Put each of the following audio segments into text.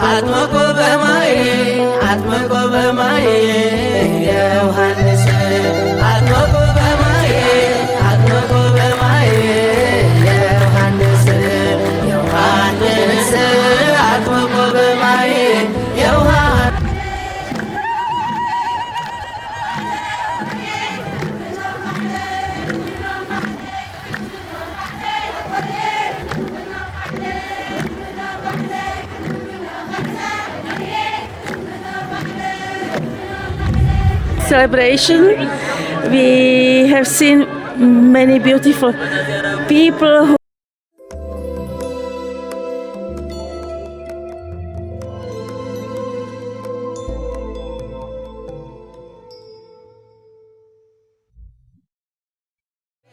አጥምቁ በማይ አጥምቁ በማይ ዮሐንስ አጥምቁ በማይ አጥምቁ በማይ ዮሐንስ ዮሐንስ አጥምቁ በማይ ዮሐንስ Celebration. We have seen many beautiful people who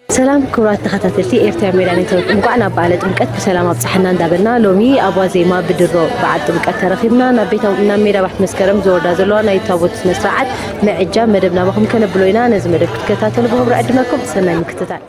ሰላም ክቡራት ተኸታተልቲ ኤርትራ ሜዳ ኔትወርክ፣ እንኳዕ ናብ በዓለ ጥምቀት ብሰላም ኣብፀሐና እንዳበልና፣ ሎሚ ኣብ ዋዜማ ብድሮ በዓል ጥምቀት ተረኺብና ናብ ቤታ ናብ ሜዳ ባሕቲ መስከረም ዝወርዳ ዘለዋ ናይ ታቦት ስነ ስርዓት ምዕጃብ መደብ ናባኹም ከነብሎ ኢና። ነዚ መደብ ክትከታተሉ ብኽብሪ ዕድመኩም። ሰናይ ምክትታል።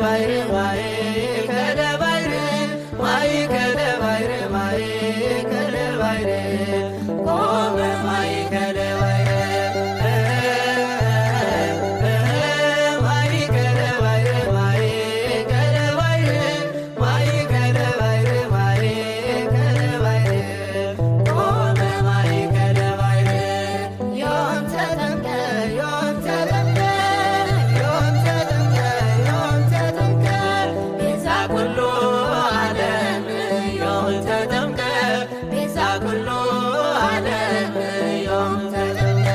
ባሕሪ ማይ ከለ ባሕሪ ማይ ከለ ባሕሪ ማይ ከለ ባሕሪ ቆመ ማይ ከለ ባሕሪ ማይ ከለ ባሕሪ ማይ ከለ ባሕሪ ማይ ከለ ባሕሪ ማይ ከለ ባሕሪ ቆመ ማይ ከለ ባሕሪ ዮም ተጠምቀ ዮም ተጠምቀ ዮም ተጠምቀ ዮም ተጠምቀ ቤዛ ኩሉ ዓለም ዮም ተጠምቀ ቤዛ ኩሉ ዓለም ዮም ተጠምቀ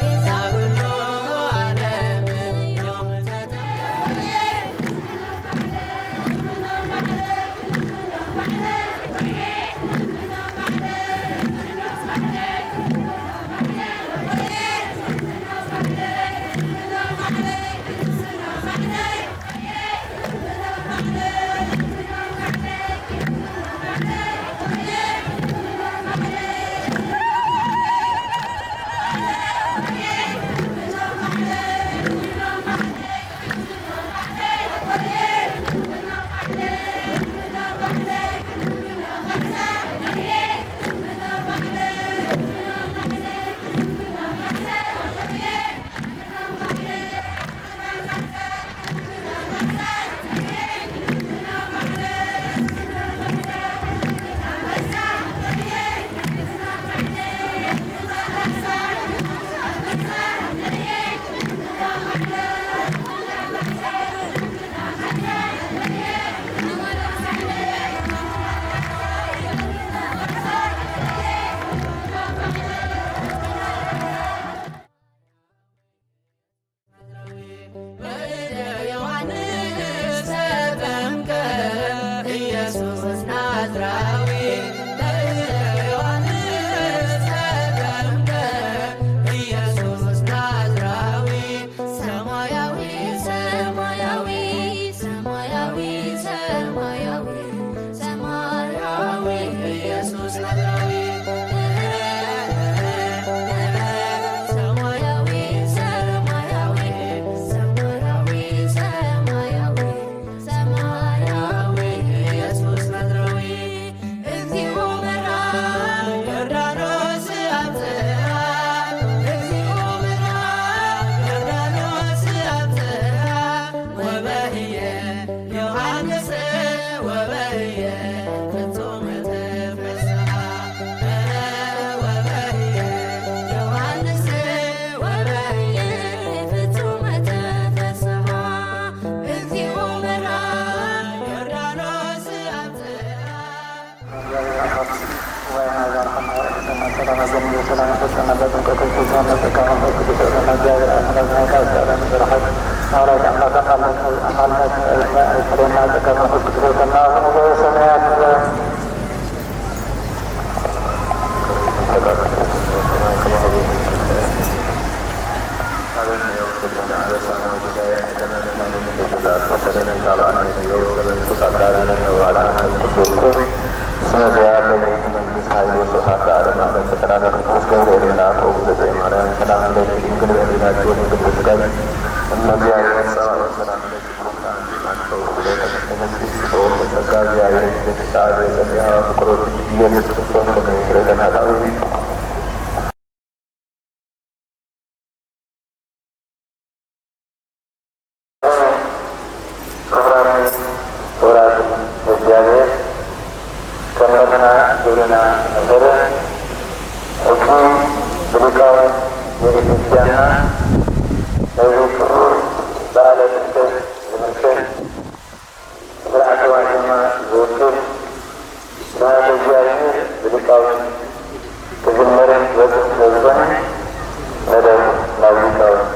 ቤዛ ኩሉ ዓለም ዮም ተጠምቀ በእደ ዮሐንስ ተጠምቀ ኢየሱስ ናዝራዊ። በእደ ዮሐንስ ተጠምቀ ኢየሱስ ናዝራዊ። ሰማያዊ፣ ሰማያዊ፣ ሰማያዊ፣ ሰማያዊ፣ ሰማያዊ ኢየሱስ ናዝራዊ። ሰማያዊ፣ ሰማያዊ፣ ሰማያዊ፣ ሰማያዊ፣ ሰማያዊ ኢየሱስ ናዝራዊ። እግዚኦ መራ ዮርዳኖስ አምጽአ፣ እግዚኦ መራ ዮርዳኖስ አምጽአ፣ ወበህየ ዮሐንስ ወበህየ ፍጹም ተፈስሐ፣ ወበህየ ዮሐንስ ወበህየ ፍጹም ተፈስሐ። እግዚኦ መራ ዮርዳኖስ አምጽአ። ክቡራትን ክቡራትን፣ እግዚኣብሔር ሰንበትና ግብርና መሰረት ሕጂ ብሊቃውንት ቤተክርስቲያንና ነዚ ክቡር በዓለ ጥምቀት ዝምልከት ስርዓተ ዋዜማ ዝውክል ስብሐተ እግዚኣብሔር ብሊቃውንት ክዝመርን ክበጽሕ ስለ ዝኾነ መደብ ናብ ሊቃውንት።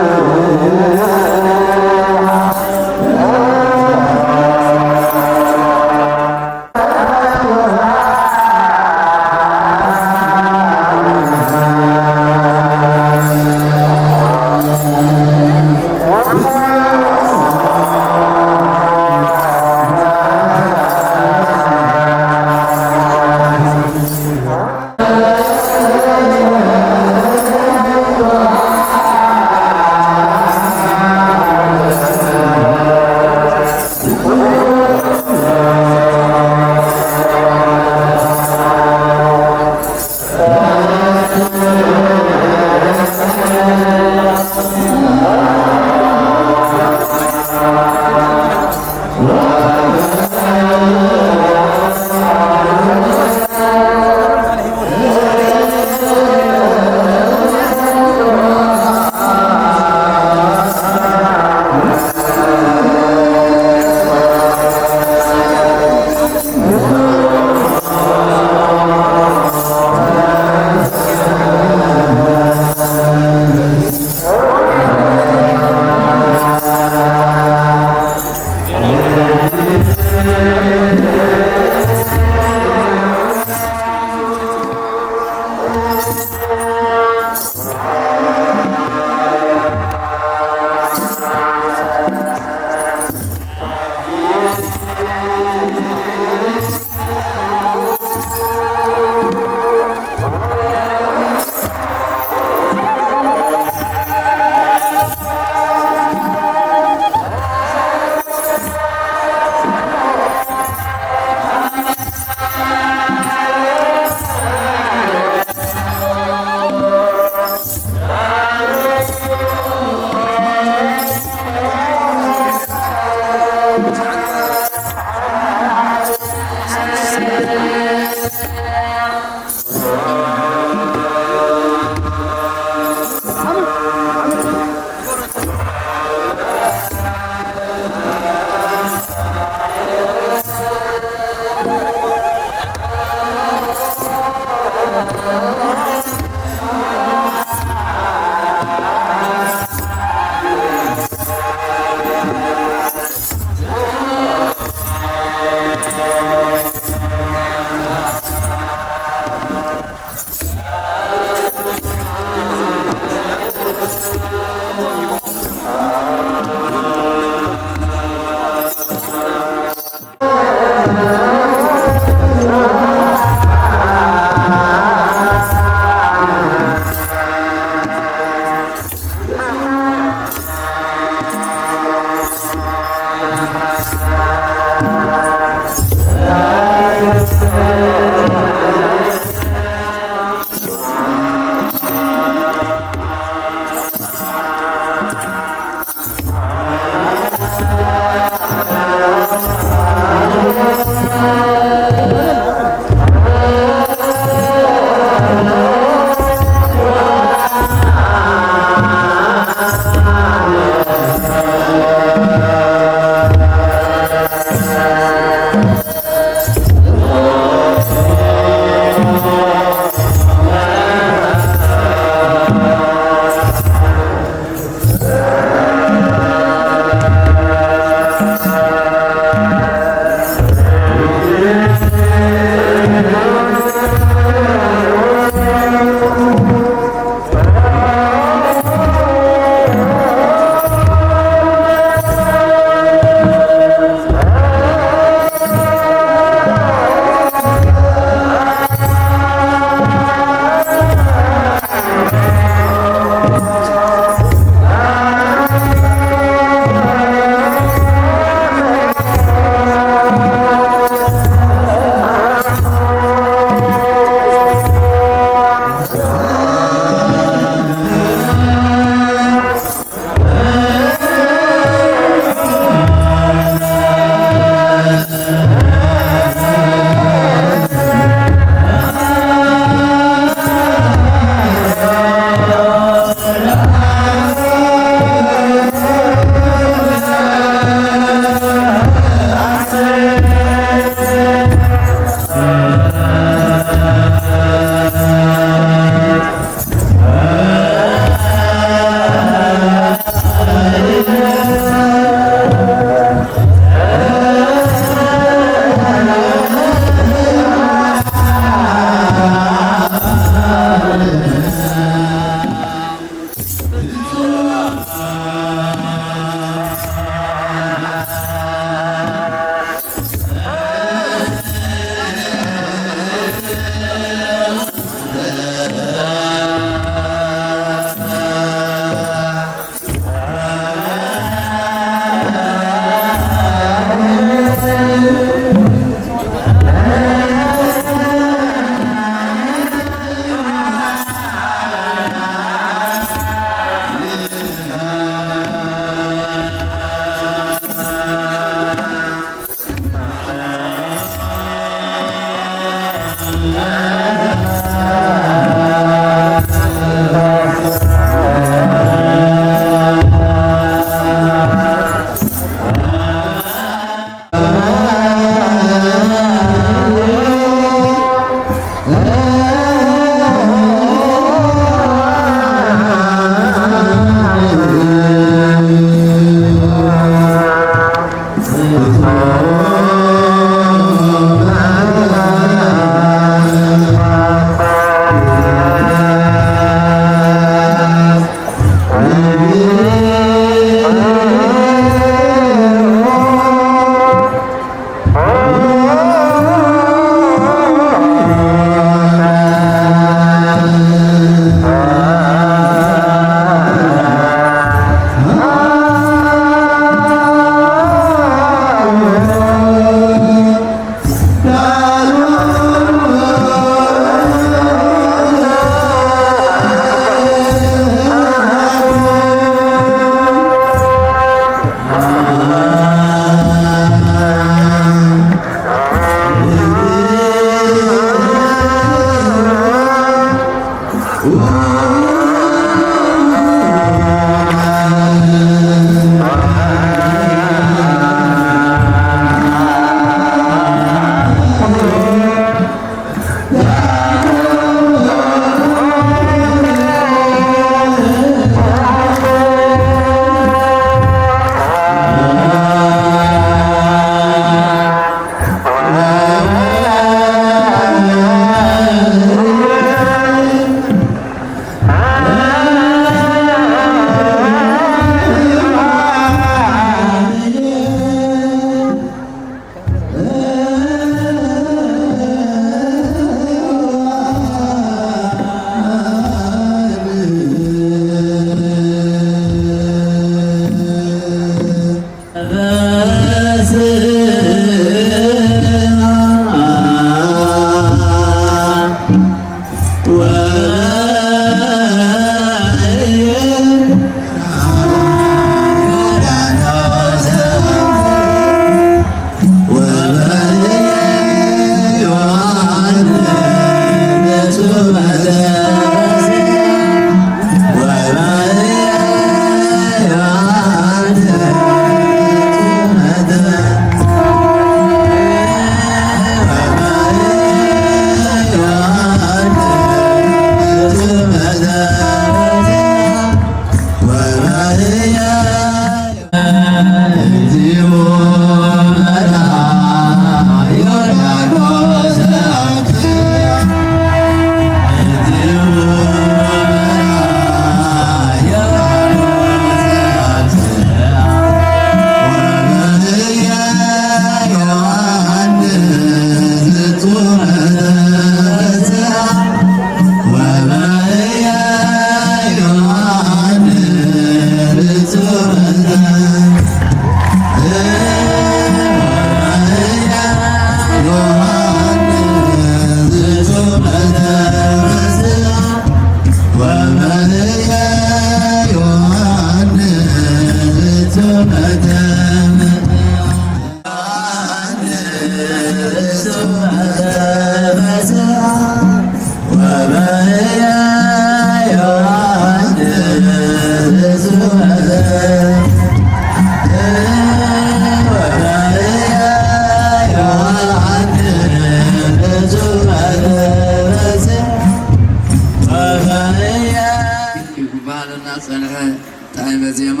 ጣዕመ ዜማ።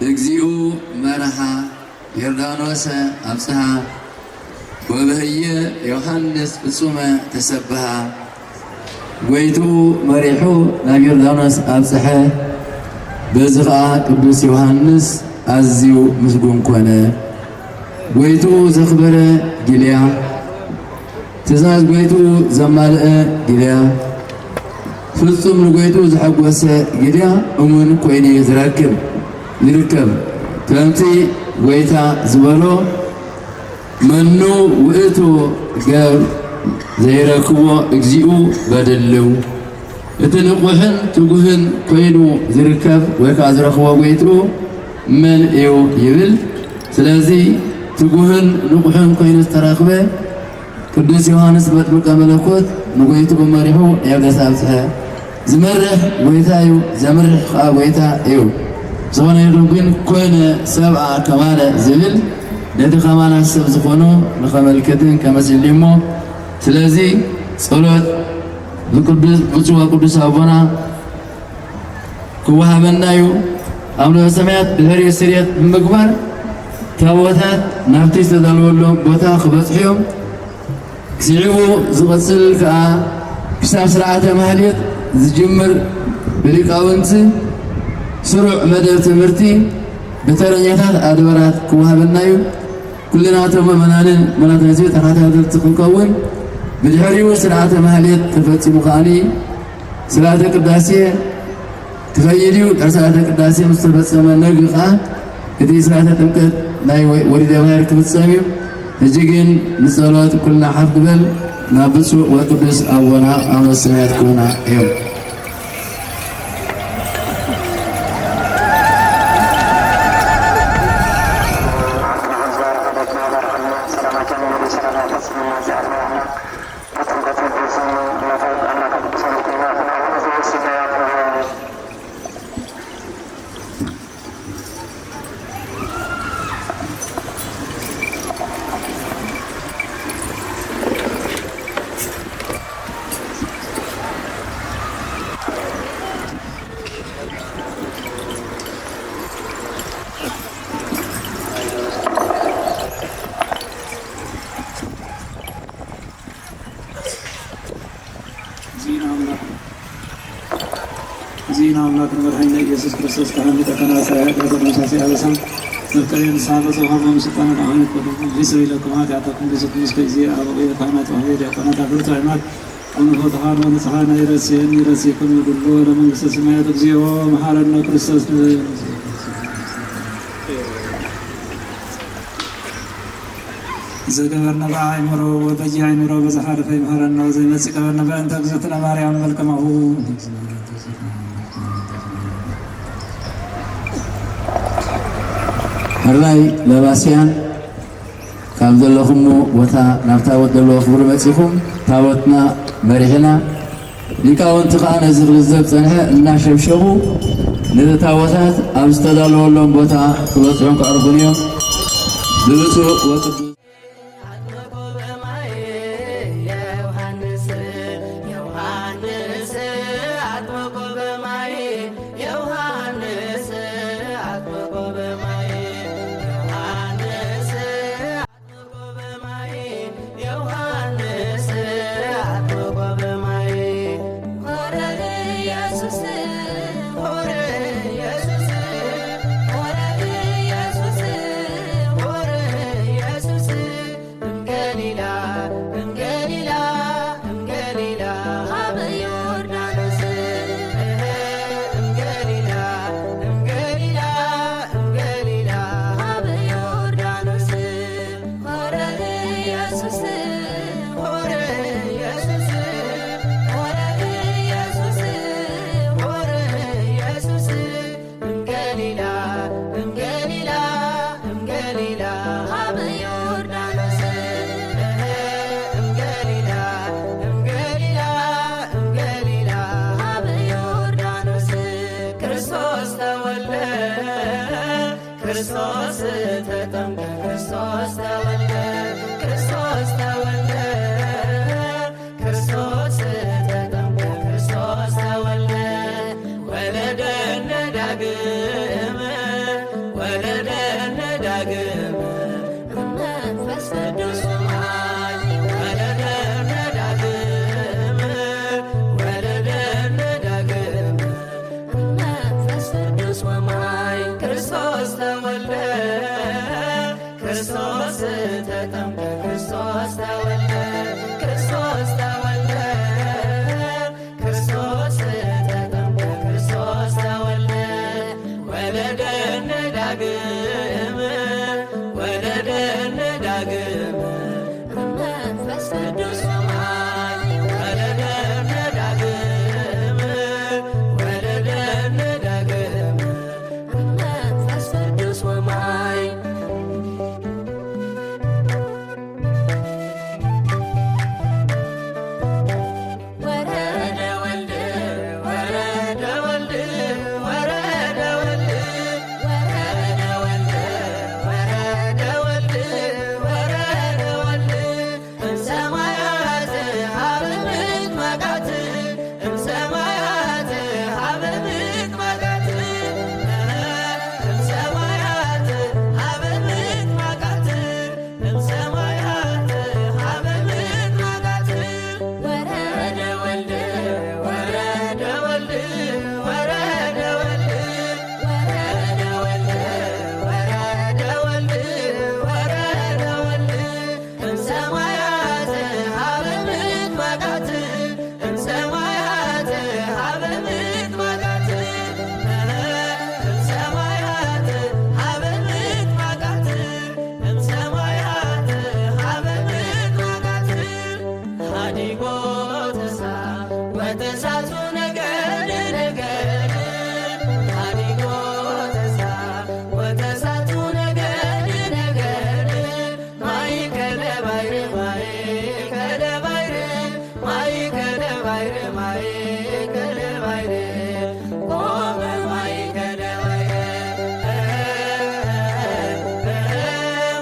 እግዚኡ መርሓ፣ ዮርዳኖሰ ኣብጽሓ፣ ወበህየ ዮሃንስ ፍጹመ ተሰብሃ። ጎይትኡ መሪሑ ናብ ዮርዳኖስ ኣብጽሐ። በዚ ኸኣ ቅዱስ ዮሃንስ ኣዝዩ ምስጉን ኮነ። ጎይትኡ ዘኽበረ ጊልያ፣ ትእዛዝ ጎይትኡ ዘማልአ ጊልያ፣ ፍጹም ንጎይትኡ ዘሐጎሰ ጊልያ እሙን ኮይኑ እዩ ዝረክብ፣ ይርከብ። ከምቲ ጎይታ ዝበሎ፣ "መኑ ውእቱ ገብ ዘይረክቦ እግዚኡ በድልው?" እቲ ንቑሕን ትጉህን ኮይኑ ዝርከብ ወይ ከኣ ዝረኽቦ ጎይትኡ መን እዩ ይብል። ስለዚ ትጉህን ንቑሕን ኮይኑ ዝተረኽበ ቅዱስ ዮሃንስ መጥምቀ መለኮት ንጎይትኡ መሪሑ ናብ ገዛ ኣብጽሐ። ዝመርሕ ጎይታ እዩ፣ ዘምርሕ ከኣ ጎይታ እዩ። ዝኾነ ይኹን ግን፣ "ኮነ ሰብኣ ከማነ" ዝብል ነቲ ከማና ሰብ ዝኾኖ ንኸመልክትን ከመስልን እሞ፣ ስለዚ ጸሎት ብቅዱስ፣ ብፁዕ ወቅዱስ ኣቦና ክወሃበና እዩ። ኣቡነ ሰማያት ድሕሪ ስርየት ብምግባር ታቦታት ናብቲ ዝተዳለወሎም ቦታ ክበጽሑ እዮም። ስዒቡ ዝቕጽል ከኣ ክሳብ ስርዓተ ማህሌት ዝጅምር ብሊቃውንቲ ስሩዕ መደብ ትምህርቲ ብተረኛታት ኣድባራት ክወሃበና እዩ። ኩልና እቶም ምእመናንን ምእመናትን ህዝቢ ተኸታተልቲ ክንከውን፣ ብድሕሪኡ ስርዓተ ማህሌት ተፈጺሙ ከኣኒ ስርዓተ ቅዳሴ ክኸይድ እዩ። ድሕሪ ስርዓተ ቅዳሴ ምስ ተፈጸመ ነግ ኸዓ እቲ ስርዓተ ጥምቀት ናይ ወ-፣ ወሊደ ባሕር ክፍጸም እዩ። ሕጂ ግን ንጸሎት ኩልና ሓፍ ክበል ናብ ብፁዕ ወቅዱስ ኣቦና ኣቡነ ሰማያት ክቡና እዮም። ዜና ኣምላክ። ዜና ኣምላክ ንመድሓኒና ኢየሱስ ክርስቶስ ካህን ሊቀ ካህናት ኃጢአት ተመሳሳይ ኣበሳ መፍቀሬ ንስሓ በጽሖ ሆሞ ስልጣነ ካህን ይኮኑ። ሊሰ ኢለኩም ኃጢአተኩም ብዙ ምስ ከይዜ አበው ካህናት ወህቤ ዲያቆናት አፍርቱ አይማት ወንፎ ተሃን ወንጽሃ ናይ ረሴን ይረሴኩም ይጉሎ ለመንግስተ ሰማያት እግዚኦ መሐረነ ክርስቶስ ንብል። ዘገበርነ በአእምሮ ወበየ አእምሮ በዘሓለፈ ይምሃረነ ወዘይመጽእ ገበርነ በእንተ እግዝእትነ ማርያም መልከማሁ። ሕራይ ለባስያን ካብ ዘለኹሞ ቦታ ናብ ታቦት ዘለዎ ክብሪ መጺኹም ታቦትና መሪሕና ሊቃውንቲ ከኣ ነዚ ክልዘብ ጸንሐ እናሸብሸቡ ነቲ ታቦታት ኣብ ዝተዳለወሎም ቦታ ክበጽሑን ከዕርፉን እዮም። ብብፁዕ ወቅዱስ ኣጥምቁ በማይ ዮሃንስ፣ ዮሃንስ ኣጥምቁ በማይ፣ ዮሃንስ ኣጥምቁ በማይ፣ ዮሃንስ ዮሐንስ አጥምቆ በማይ፣ ሆረ ኢየሱስ፣ ሆረ ኢየሱስ፣ ሆረ ኢየሱስ፣ ሆረ ኢየሱስ፣ እምገሊላ፣ እምገሊላ፣ እምገሊላ ሀበ ዮርዳኖስ፣ እምገሊላ፣ እምገሊላ፣ እምገሊላ ሀበ ዮርዳኖስ። ሆረ ኢየሱስ፣ ሆረ ኢየሱስ፣ ሆረ ኢየሱስ፣ ሆረ ኢየሱስ፣ እምገሊላ፣ እምገሊላ፣ እምገሊላ ሀበ ዮርዳኖስ፣ እምገሊላ፣ እምገሊላ፣ እምገሊላ ሀበ ዮርዳኖስ ክርስቶስ ተወልደ። ክርስቶስ ተጠምቀ፣ ክርስቶስ ተወልደ፣ ክርስቶስ ተወልደ፣ ክርስቶስ ተጠምቀ፣ ክርስቶስ ተወልደ፣ ወለደነ ዳግም ወለደነ ዳግም መንፈስ ቅዱስ ማይ፣ ወለደነ ዳግም፣ ወለደነ ዳግም መንፈስ ቅዱስ ወማይ። ክርስቶስ ተወልደ፣ ክርስቶስ ተጠምቀ፣ ክርስቶስ ተወልደ፣ ክርስቶስ ተወልደ፣ ክርስቶስ ተጠምቀ፣ ክርስቶስ ተወልደ። ወለደነ ዳግም፣ ወለደነ ዳግም መንፈስ ቅዱስ ማይ። ወለደነ ዳግም፣ ወለደነ ዳግም መንፈስ ቅዱስ ወማይ። ወረደ ወልድ፣ ወረደ ወልድ፣ ወረደ ወልድ፣ ወረደ ወልድ፣ ወረደ ወልድ፣ ወረደ ወልድ። እምሰማያት ሀበ ምድር መቃት፣ እምሰማያት ሀበ ምድር መቃት፣ እምሰማያት ሀበ ምድር መቃት፣ እምሰማያት ሀበ ምድር መቃት። ወረደ ወልድ፣ ወረደ ወልድ፣ ወረደ ወልድ፣ ወረደ ወልድ፣ ወረደ ወልድ፣ ወረደ ወልድ። እምሰማያት ሀበ ምድር መቃት፣ እምሰማያት ሀበ ምድር መቃት፣ እምሰማያት ሀበ ምድር መቃት፣ እምሰማያት ሀበ ምድር መቃት። ሀዲጎ ተሳ ወተሳቱ ነገድ ነገድ፣ ሀዲጎ ተሳ ወተሳቱ ነገድ ነገድ፣ ማእከለ ባሕር፣ ማእከለ ባሕር፣ ማእከለ ባሕር፣ ማእከለ ባሕር፣ ቆመ ማእከለ ባሕር፣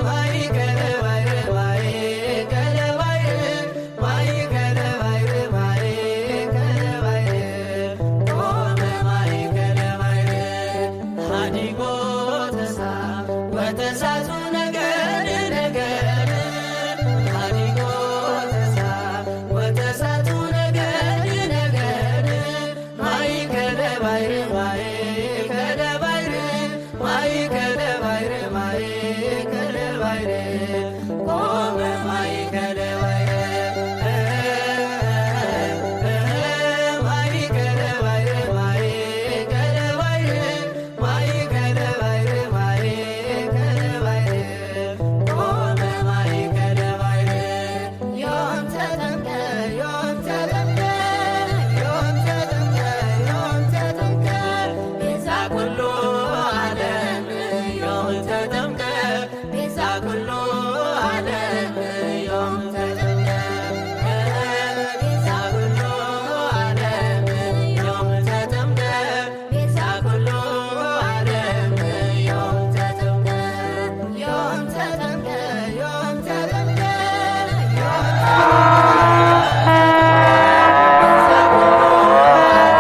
ማእከለ ባሕር፣ ማእከለ ባሕር፣ ማእከለ ባሕር፣ ማእከለ ባሕር፣ ቆመ ማእከለ ባሕር። ሀዲጎ ተሳ ወተሳቱ ነገድ ነገድ፣ ሀዲጎ ተሳ ወተሳቱ ነገድ ነገድ፣ ማእከለ ባሕር፣ ማእከለ ባሕር፣ ማእከለ ባሕር፣ ማእከለ ባሕር፣ ቆመ ማእከለ ባሕር፣ ማእከለ ባሕር፣ ማእከለ ባሕር፣ ማእከለ ባሕር፣ ማእከለ ባሕር፣ ቆመ ማእከለ ባሕር። ዮም ተጠምቀ፣ ዮም ተጠምቀ፣ ዮም ተጠምቀ፣ ዮም ተጠምቀ፣ ቤዛ ኩሉ ዓለም። ዮም ተጠምቀ፣ ቤዛ ኩሉ ዓለም። ዮም ተጠምቀ፣ ቤዛ ኩሉ ዓለም። ዮም ተጠምቀ፣ ቤዛ ኩሉ ዓለም። ዮም ተጠምቀ፣ ዮም ተጠምቀ፣ ዮም ተጠምቀ፣ ዮም ተጠምቀ፣ ቤዛ ኩሉ ዓለም።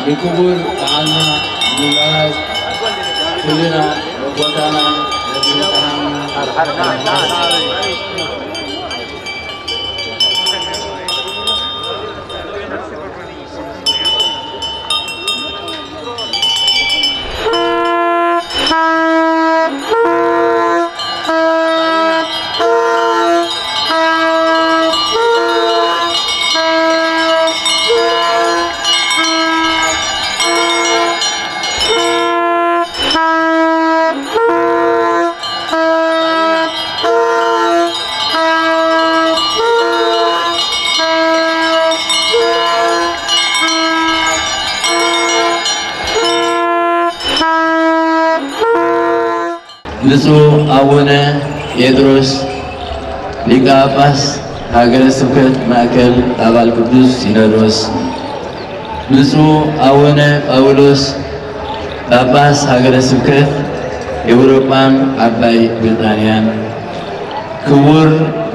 ንክቡር በዓልና ንምብራዝ ኩልና በቦታና በቦታና ብፁዕ ኣቡነ ጴጥሮስ ሊቀ ጳጳስ ሃገረ ስብከት ማእከል ኣባል ቅዱስ ሲኖዶስ፣ ብፁዕ ኣቡነ ጳውሎስ ጳጳስ ሃገረ ስብከት ኤውሮጳን ዓባይ ብሪጣንያን፣ ክቡር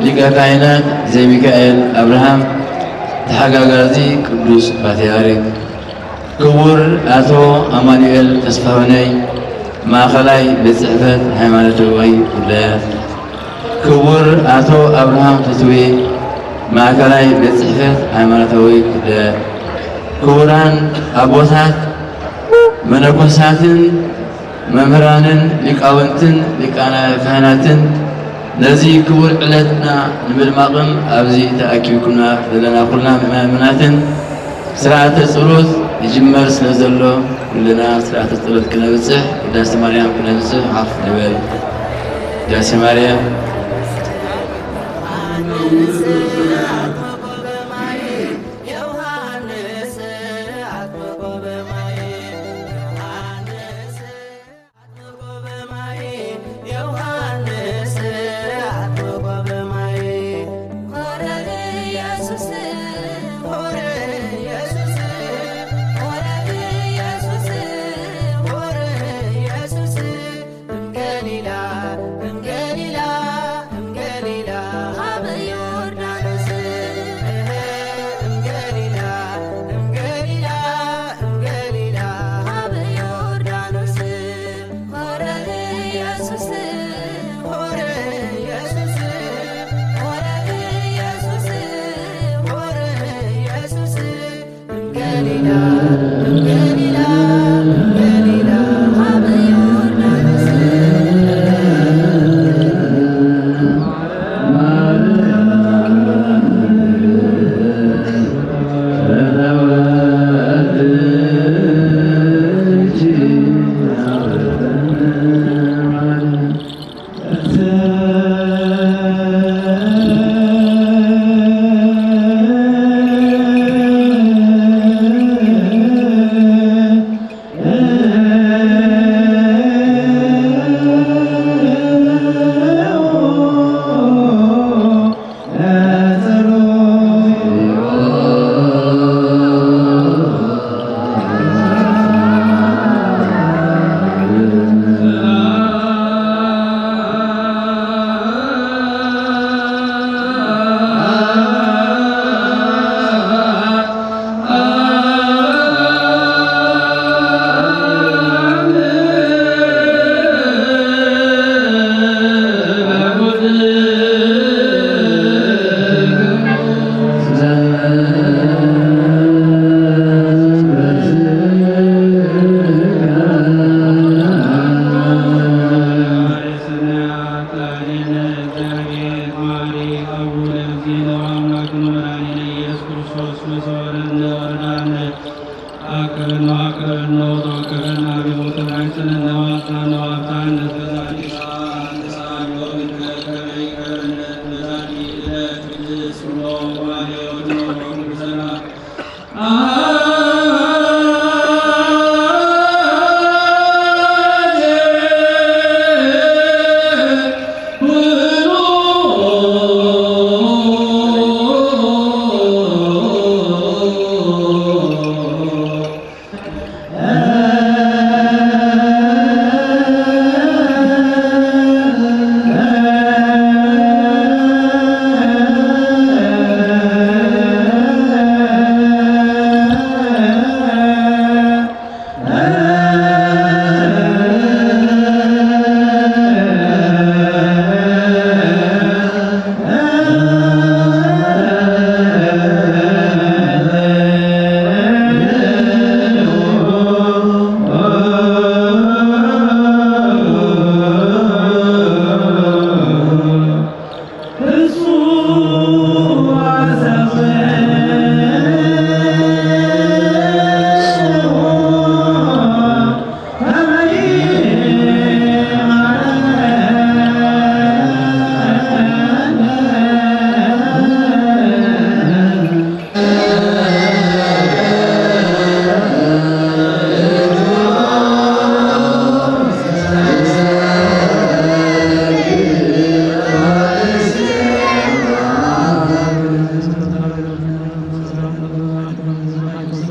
ሊቀ ካህናት ዘሚካኤል ኣብርሃም ተሓጋጋዚ ቅዱስ ፓትርያርክ፣ ክቡር ኣቶ ኣማኑኤል ተስፋሁነይ ማእኸላይ ቤት ጽሕፈት ሃይማኖታዊ ጉዳያት፣ ክቡር ኣቶ ኣብርሃም ፍትዊ ማእከላይ ቤት ጽሕፈት ሃይማኖታዊ ጉዳያት፣ ክቡራን ኣቦታት መነኮሳትን መምህራንን ሊቃውንትን ሊቃነ ካህናትን ነዚ ክቡር ዕለትና ንምድማቕን ኣብዚ ተኣኪብኩምና ዘለና ኩልና ምእመናትን ስርዓተ ጸሎት ይጅመር ስለ ዘሎ ኩልና ስርዓተ ጸሎት ክነብጽሕ ቅዳሴ ማርያም ክነብጽሕ ሓፍ ንበል። ቅዳሴ ማርያም። ዮሃንስ ኣጥምቆ በማይ፣ ዮሃንስ ኣጥምቆ በማይ፣ ሆረ ኢየሱስ፣ ሆረ ኢየሱስ፣ ሆረ ኢየሱስ፣ ሆረ ኢየሱስ፣ እምገሊላ፣ እምገሊላ፣ እምገሊላ፣ ሀበ ዮርዳኖስ፣ እህ፣ እምገሊላ፣ እምገሊላ፣ እምገሊላ፣ ሀበ ዮርዳኖስ። ሆረ ኢየሱስ፣ ሆረ ኢየሱስ፣ ሆረ ኢየሱስ፣ ሆረ ኢየሱስ፣ እምገሊላ፣ እምገሊላ፣ እምገሊላ፣ ሀበ ዮርዳኖስ። አቅርበን አቅርበን ተዋቀረን አብዮት ተባይተን ነዋታ ነዋታ ነፈዛዲሳ አንተሳ ሎምን ከመይ ከረነት መዛዲ ልደት ቅድስ ሎ ዋልዮት ሎ ቅዱሰና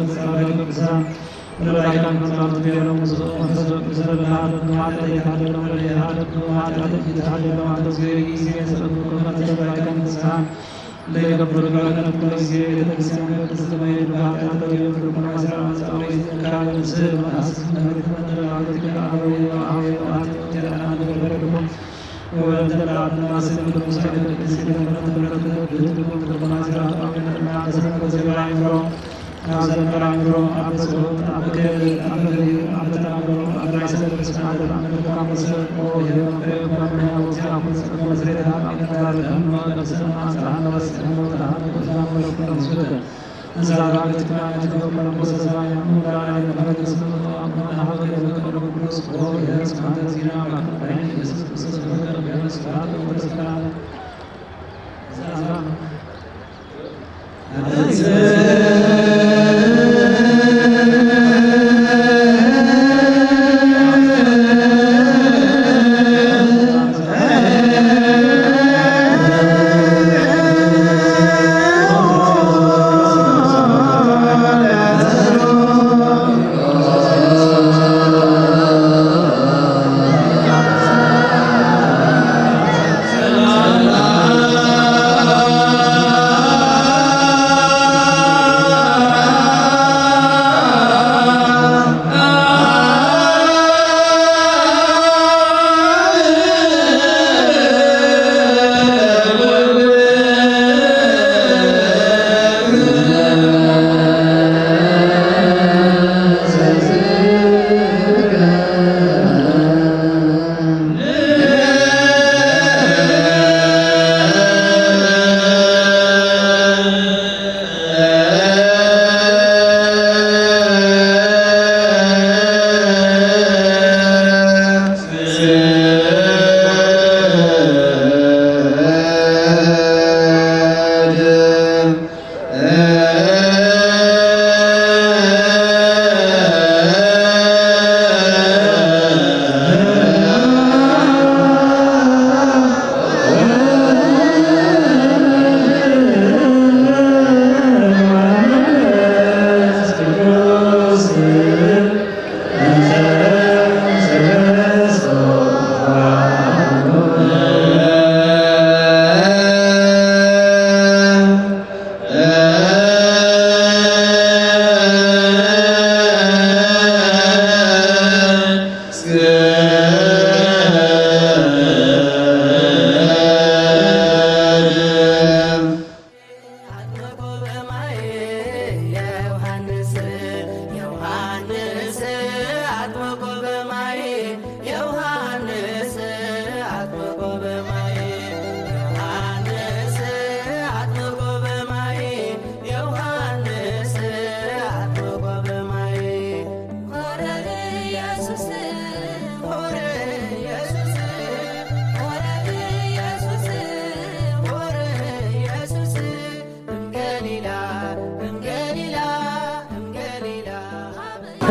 ቅዱሳን ወለላይካን ከማቱ ገይሮም ምስኡ መንፈስ ቅዱስ ለለሃለኩም ኃጢአት ይትሓደሎም ለለይሃለኩም ኃጢአት ይትሓደሎም። አንተ እግዚኦ ኢየሱስ የጸብኩ ከመ ተሰላይካን ፍስሓን ለይገብሩ በረከት ኩሎ ጊዜ ቤተ ክርስቲያን ቅድስት ማይ በኃጢአት ተገቢው ትርጉም ማስራ መጻዊ ዘካል ምስል መናስስ ምህረት መደላሉ ትክል አበዊ ወአበዊ ወአት ወንጀል አናንተ በረከትኩም ወበረከተ ለዓለመ ዓለም። ቅዱስ ቅዱስ ቅዱስ ቅዱስ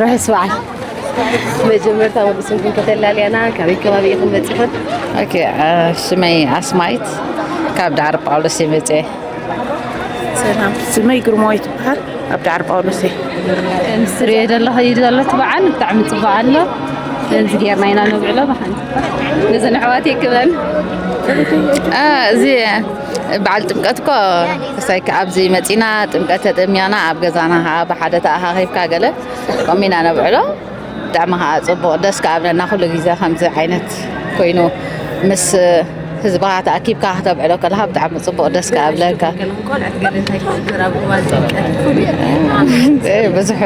ርሑስ በዓል። መጀመርታ ብስምኩም ከተላልያና፣ ካበይ ከባቢ ኢኹም መጺኹም? ኦኬ፣ እ፣ ሽመይ ኣስማይት ካብ ዳዕሮ ጳውሎስ እየ መጺኤ። ሰላም፣ ስመይ ግርማዊት ይበሃል። ኣብ ዳዕሮ ጳውሎስ እየ። ምስ ትርእዮ ዘለኹ እዩ ዘሎ እቲ በዓል ብጣዕሚ ጽቡቕ ኣሎ። ከምዚ ጌርና ኢና ነብዕሎ ብሓንቲ ነዘን ኣሕዋት የክበን። እ፣ እዚ በዓል ጥምቀት እኮ ክሳይ ኣብዚ መጺና ጥምቀት ተጠሚቕና ኣብ ገዛና ከዓ ብሓደ ተኣኻኺብካ ገለ ከምኡ ኢና ነብዕሎ። ብጣዕሚ ከዓ ጽቡቕ ደስ ከኣብለና ኩሉ ግዜ ከምዚ ዓይነት ኮይኑ ምስ ህዝብኻ ተኣኪብካ ክተብዕሎ ከለኻ ብጣዕሚ ጽቡቕ ደስ ከኣብለካ። ብዙሕ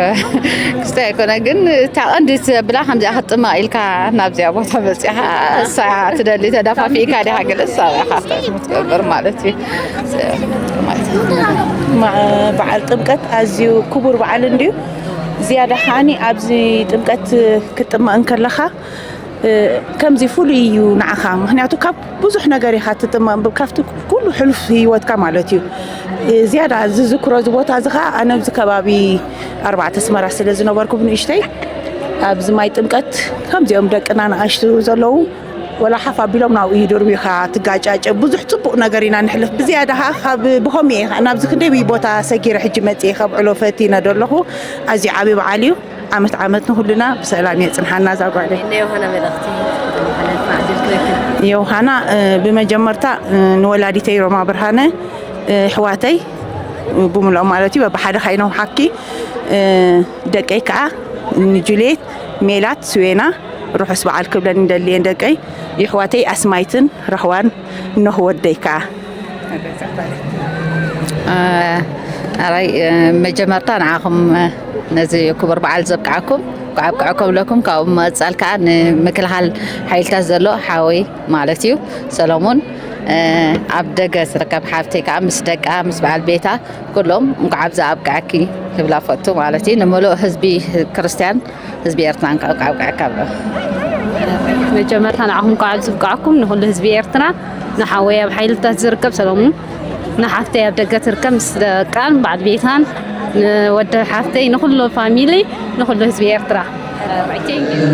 ክስታይ ኣይኮነ ግን እታ ቀንዲ ዘብላ ከምዚኣ ክትጥመቕ ኢልካ ናብዚኣ ቦታ በፂኻ እሳ ትደሊ ተዳፋፊእካ ዲኻ ገለ እሳ ክትገብር ማለት እዩ። በዓል ጥምቀት ኣዝዩ ክቡር በዓል እንድዩ። ዝያዳ ከዓኒ ኣብዚ ጥምቀት ክትጥመቕ እንከለኻ ከምዚ ፍሉይ እዩ ንዓኻ። ምኽንያቱ ካብ ብዙሕ ነገር ኢኻ ትጥመቕ፣ ካብቲ ኩሉ ሕሉፍ ህይወትካ ማለት እዩ። ዝያዳ ዝዝክሮ እዚ ቦታ እዚ ኸዓ ኣነ ኣብዚ ከባቢ ኣርባዕተ ኣስመራ ስለ ዝነበርኩ ብንእሽተይ ኣብዚ ማይ ጥምቀት ከምዚኦም ደቅና ንኣሽቱ ዘለዉ ወላ ሓፍ ኣቢሎም ናብኡ ይድርብዩኻ፣ ትጋጫጨ። ብዙሕ ጽቡቕ ነገር ኢና ንሕልፍ። ብዝያዳ ኸዓ ካብ ብኸምኡ እየ ኸዓ ናብዚ ክንደይ ቦታ ሰጊረ ሕጂ መጽየ ከብዕሎ ፈቲነ ዶ ኣለኹ። ኣዝዩ ዓቢ በዓል እዩ። ዓመት ዓመት ንኹልና ብሰላም የጽንሓና እዛ ጓለይ። ናይ ዮሃና መልእኽቲ ከተመሓላልፋ ዕድል ክህበኪ። ዮሃና፣ እ፣ ብመጀመርታ፣ እ፣ ንወላዲተይ ሮማ ብርሃነ፣ እ፣ ኣሕዋተይ፣ እ፣ ብምልኦም ማለት እዩ፣ በብሓደ ካይኖም ሓኪ፣ እ፣ ደቀይ ከዓ ንጁልየት፣ ሜላት፣ ስዌና፣ ርሑስ በዓል ክብለን እንደልየን ደቀይ፣ የሕዋተይ ኣስማይትን ራህዋን፣ ኖህ ወደይ ከዓ። ኣራይ፣ መጀመርታ ንዓኹም ነዚ ክቡር በዓል ዘብቅዓኩም፣ እንኳዕ ኣብቅዐኩም ብለኩም። ካብኡ መቐጻል ከዓ ንምክልኻል ሓይልታት ዘሎ ሓወይ ማለት እዩ ሰሎሙን፣ ኣብ ደገ ዝርከብ ሓፍተይ ከዓ ምስ ደቃ ምስ በዓል ቤታ ኩሎም እንኳዕ ኣብዚ ኣብቅዐኪ ክብላ ፈቱ ማለት እዩ። ንምሉእ ህዝቢ ክርስትያን ህዝቢ ኤርትራ እንኳዕ ኣብቅዐካ ብሎ። መጀመርታ ንዓኹም እንኳዕ ኣብዚ ኣብቅዐኩም፣ ንኹሉ ህዝቢ ኤርትራ፣ ንሓወይ ኣብ ሓይልታት ዝርከብ ሰሎሙን፣ ንሓፍተይ ኣብ ደገ ትርከብ ምስ ደቃን በዓል ቤታን፣ ንወዲ ሓፍተይ፣ ንኹሉ ፋሚሊ፣ ንኹሉ ህዝቢ ኤርትራ። Thank you።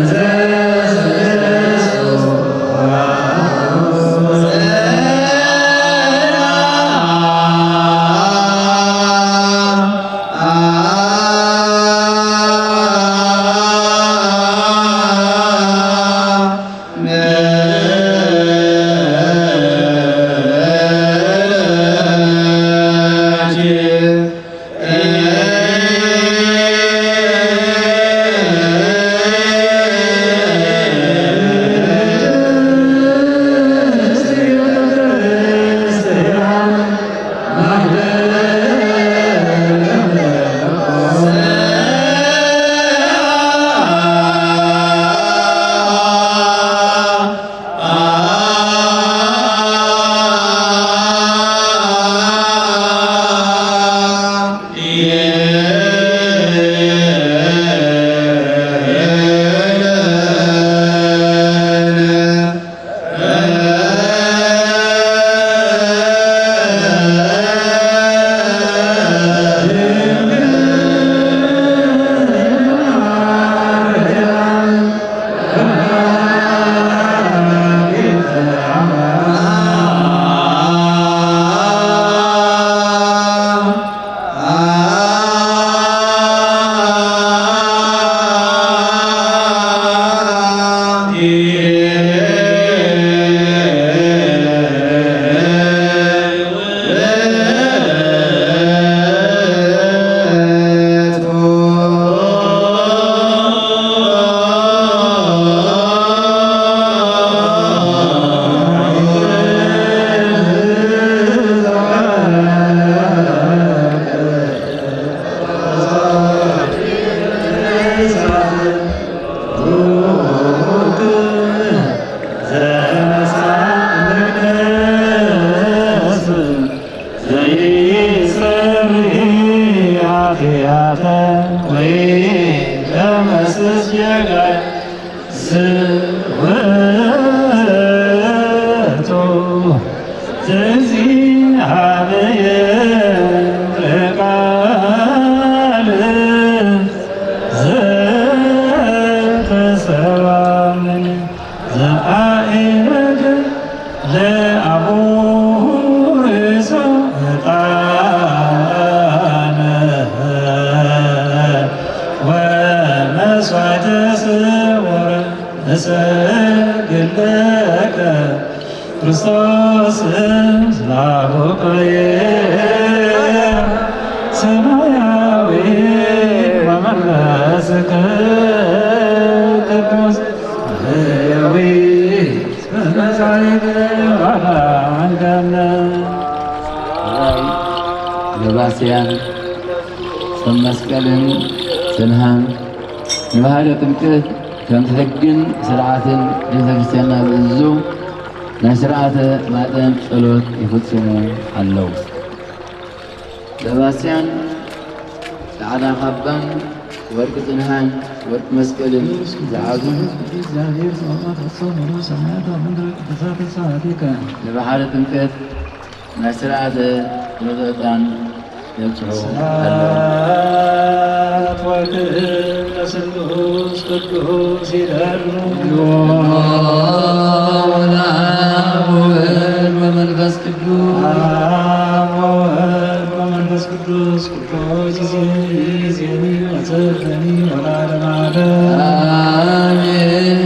ዘይሰርህ ኃጢአት ወይ ደመስስ ጌጋይ ስውእቱ ዘእግዚኣብሔር ቃል ዘተሰብአ ዘአእመደ ለአቡሁ ርእሰ ዕጣነ ወመሥዋዕተ ስሙር እሰግድ ለከ ክርስቶስ ላቡቀየ ሰማያዊ ወመንፈስከ ቅዱስ ሕያዊ በመጻሕፍት ባላ አንዳነ። ደባስያን ሰብ መስቀልን ስንሃን ንባህለ ጥምቀት ከምቲ ሕግን ስርዓትን ቤተ ክርስቲያንና ዝእዝዞ ናይ ስርዓተ ማጠን ጸሎት ይፍጽሙ ኣለዉ። ደባስያን ጻዕዳ ካባን ወርቂ ጽንሃን ወርቂ መስቀልን ዝሓዙ እግዚኣብሔር ጸባኦት ኣሰው ሙሉ ሰማያት ወምድር ቅዱሳት ተስፋቲከ ንባሕሪ ጥምቀት ናይ ስርዓተ ጸሎተ ዕጣን ስብሐት ወክብር ለስሉስ ቅዱስ ይደሉ። ወወልድ ወመንፈስ ቅዱስ። አብ ወወልድ ወመንፈስ ቅዱስ። ቅዱስ ይዜኒ ወዘልፈኒ ወለዓለመ ዓለም። አሜን።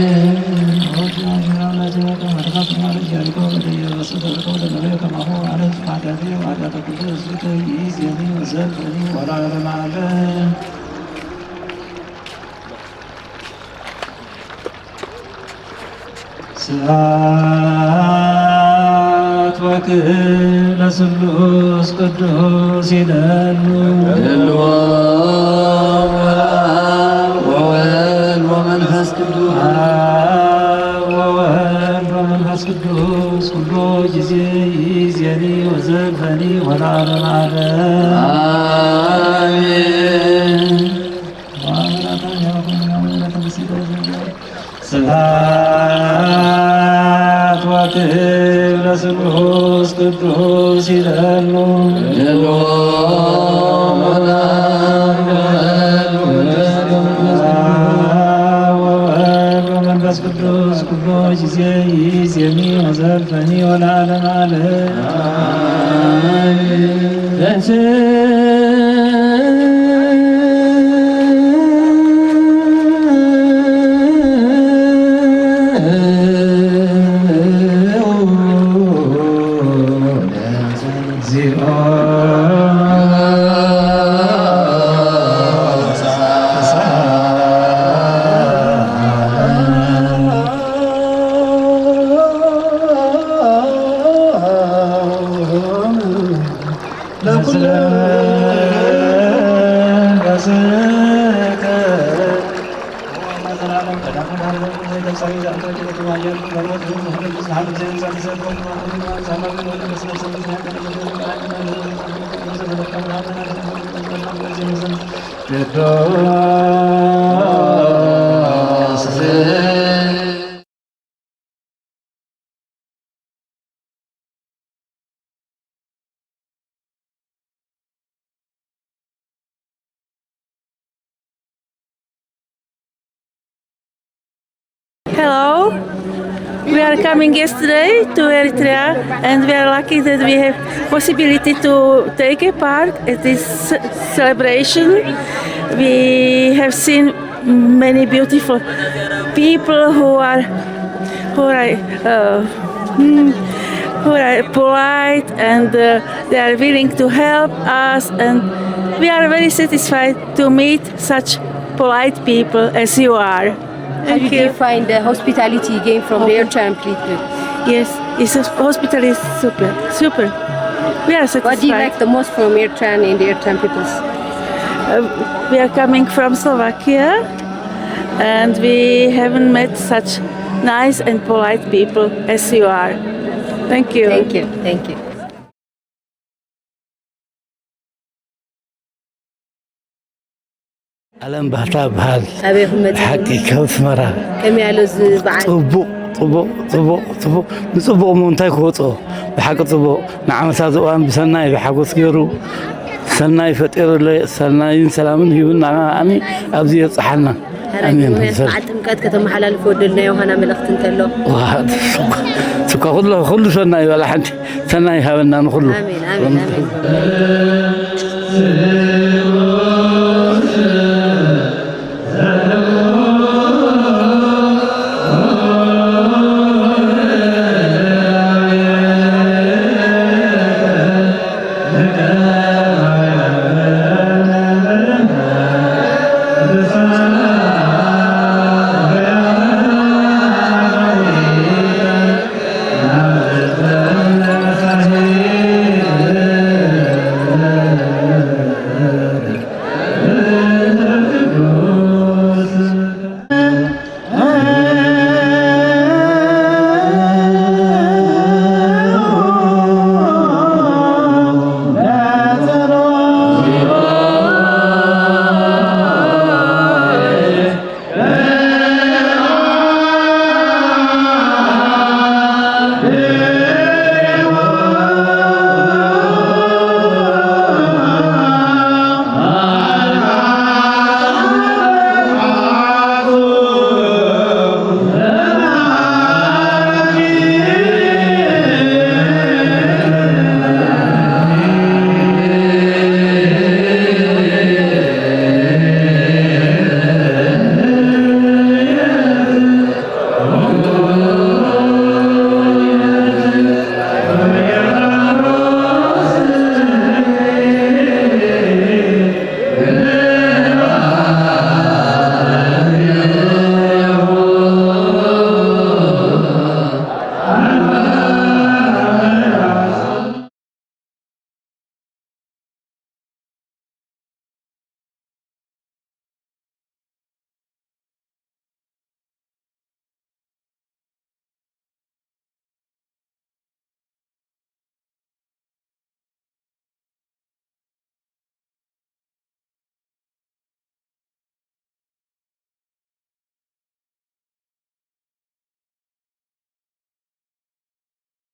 ስብሐት ወክብር ለስሉስ ቅዱስ ይደሉ። ይደሉ። ወወልድ ወመንፈስ ቅዱስ። አብ ወወልድ ወመንፈስ ቅዱስ። ኩሉ ጊዜ ይዜኒ ወዘልፈኒ ወለዓለመ ዓለም። አሜን። ስብሐት ወክብር ለስሉስ ቅዱስ ይደሉ። ወወልድ ወመንፈስ ቅዱስ። ኩሎ ጊዜ ይዜኒ ወዘልፈኒ ወለዓለመ ዓለም። Hello, we are coming yesterday to Eritrea, and we are lucky that we have possibility to take a part at this celebration. We have seen many beautiful people who are who are uh, mm, who are polite, and uh, they are willing to help us, and we are very satisfied to meet such polite people as you are. How did you find the hospitality you gained from the Eritrean people? Yes, it's a, hospital is super, super. We are satisfied. What do you like the most from Eritrean and the Eritrean peoples? Uh, we are coming from Slovakia, and we haven't met such nice and polite people as you are. Thank you. Thank you. Thank you. ኣለም ባህታ በሃል። ኣበይኩም መጺኹም? ብሓቂ ካብ ኣስመራ። ከመይ ኣሎ እዚ በዓል? ጽቡቕ፣ ጽቡቕ፣ ጽቡቕ፣ ጽቡቕ። ንጽቡቕ እሞ እንታይ ክወጾ? ብሓቂ ጽቡቕ። ንዓመታ ዝእዋን ብሰናይ ብሓጎስ ገይሩ ሰናይ ፈጢሩለ፣ ሰናይን ሰላምን ሂቡና። ኣኒ ኣብዚ የብጽሓና። ኣሜን። በዓል ጥምቀት ከተመሓላልፎ ደልናዮ ሃና መልእኽቲ እንተሎ? ዋ፣ ስኳ፣ ስኳ ኩሉ፣ ኩሉ ሰናይ በላ ሓንቲ ሰናይ ሃበና ንኹሉ። ኣሜን፣ ኣሜን፣ ኣሜን።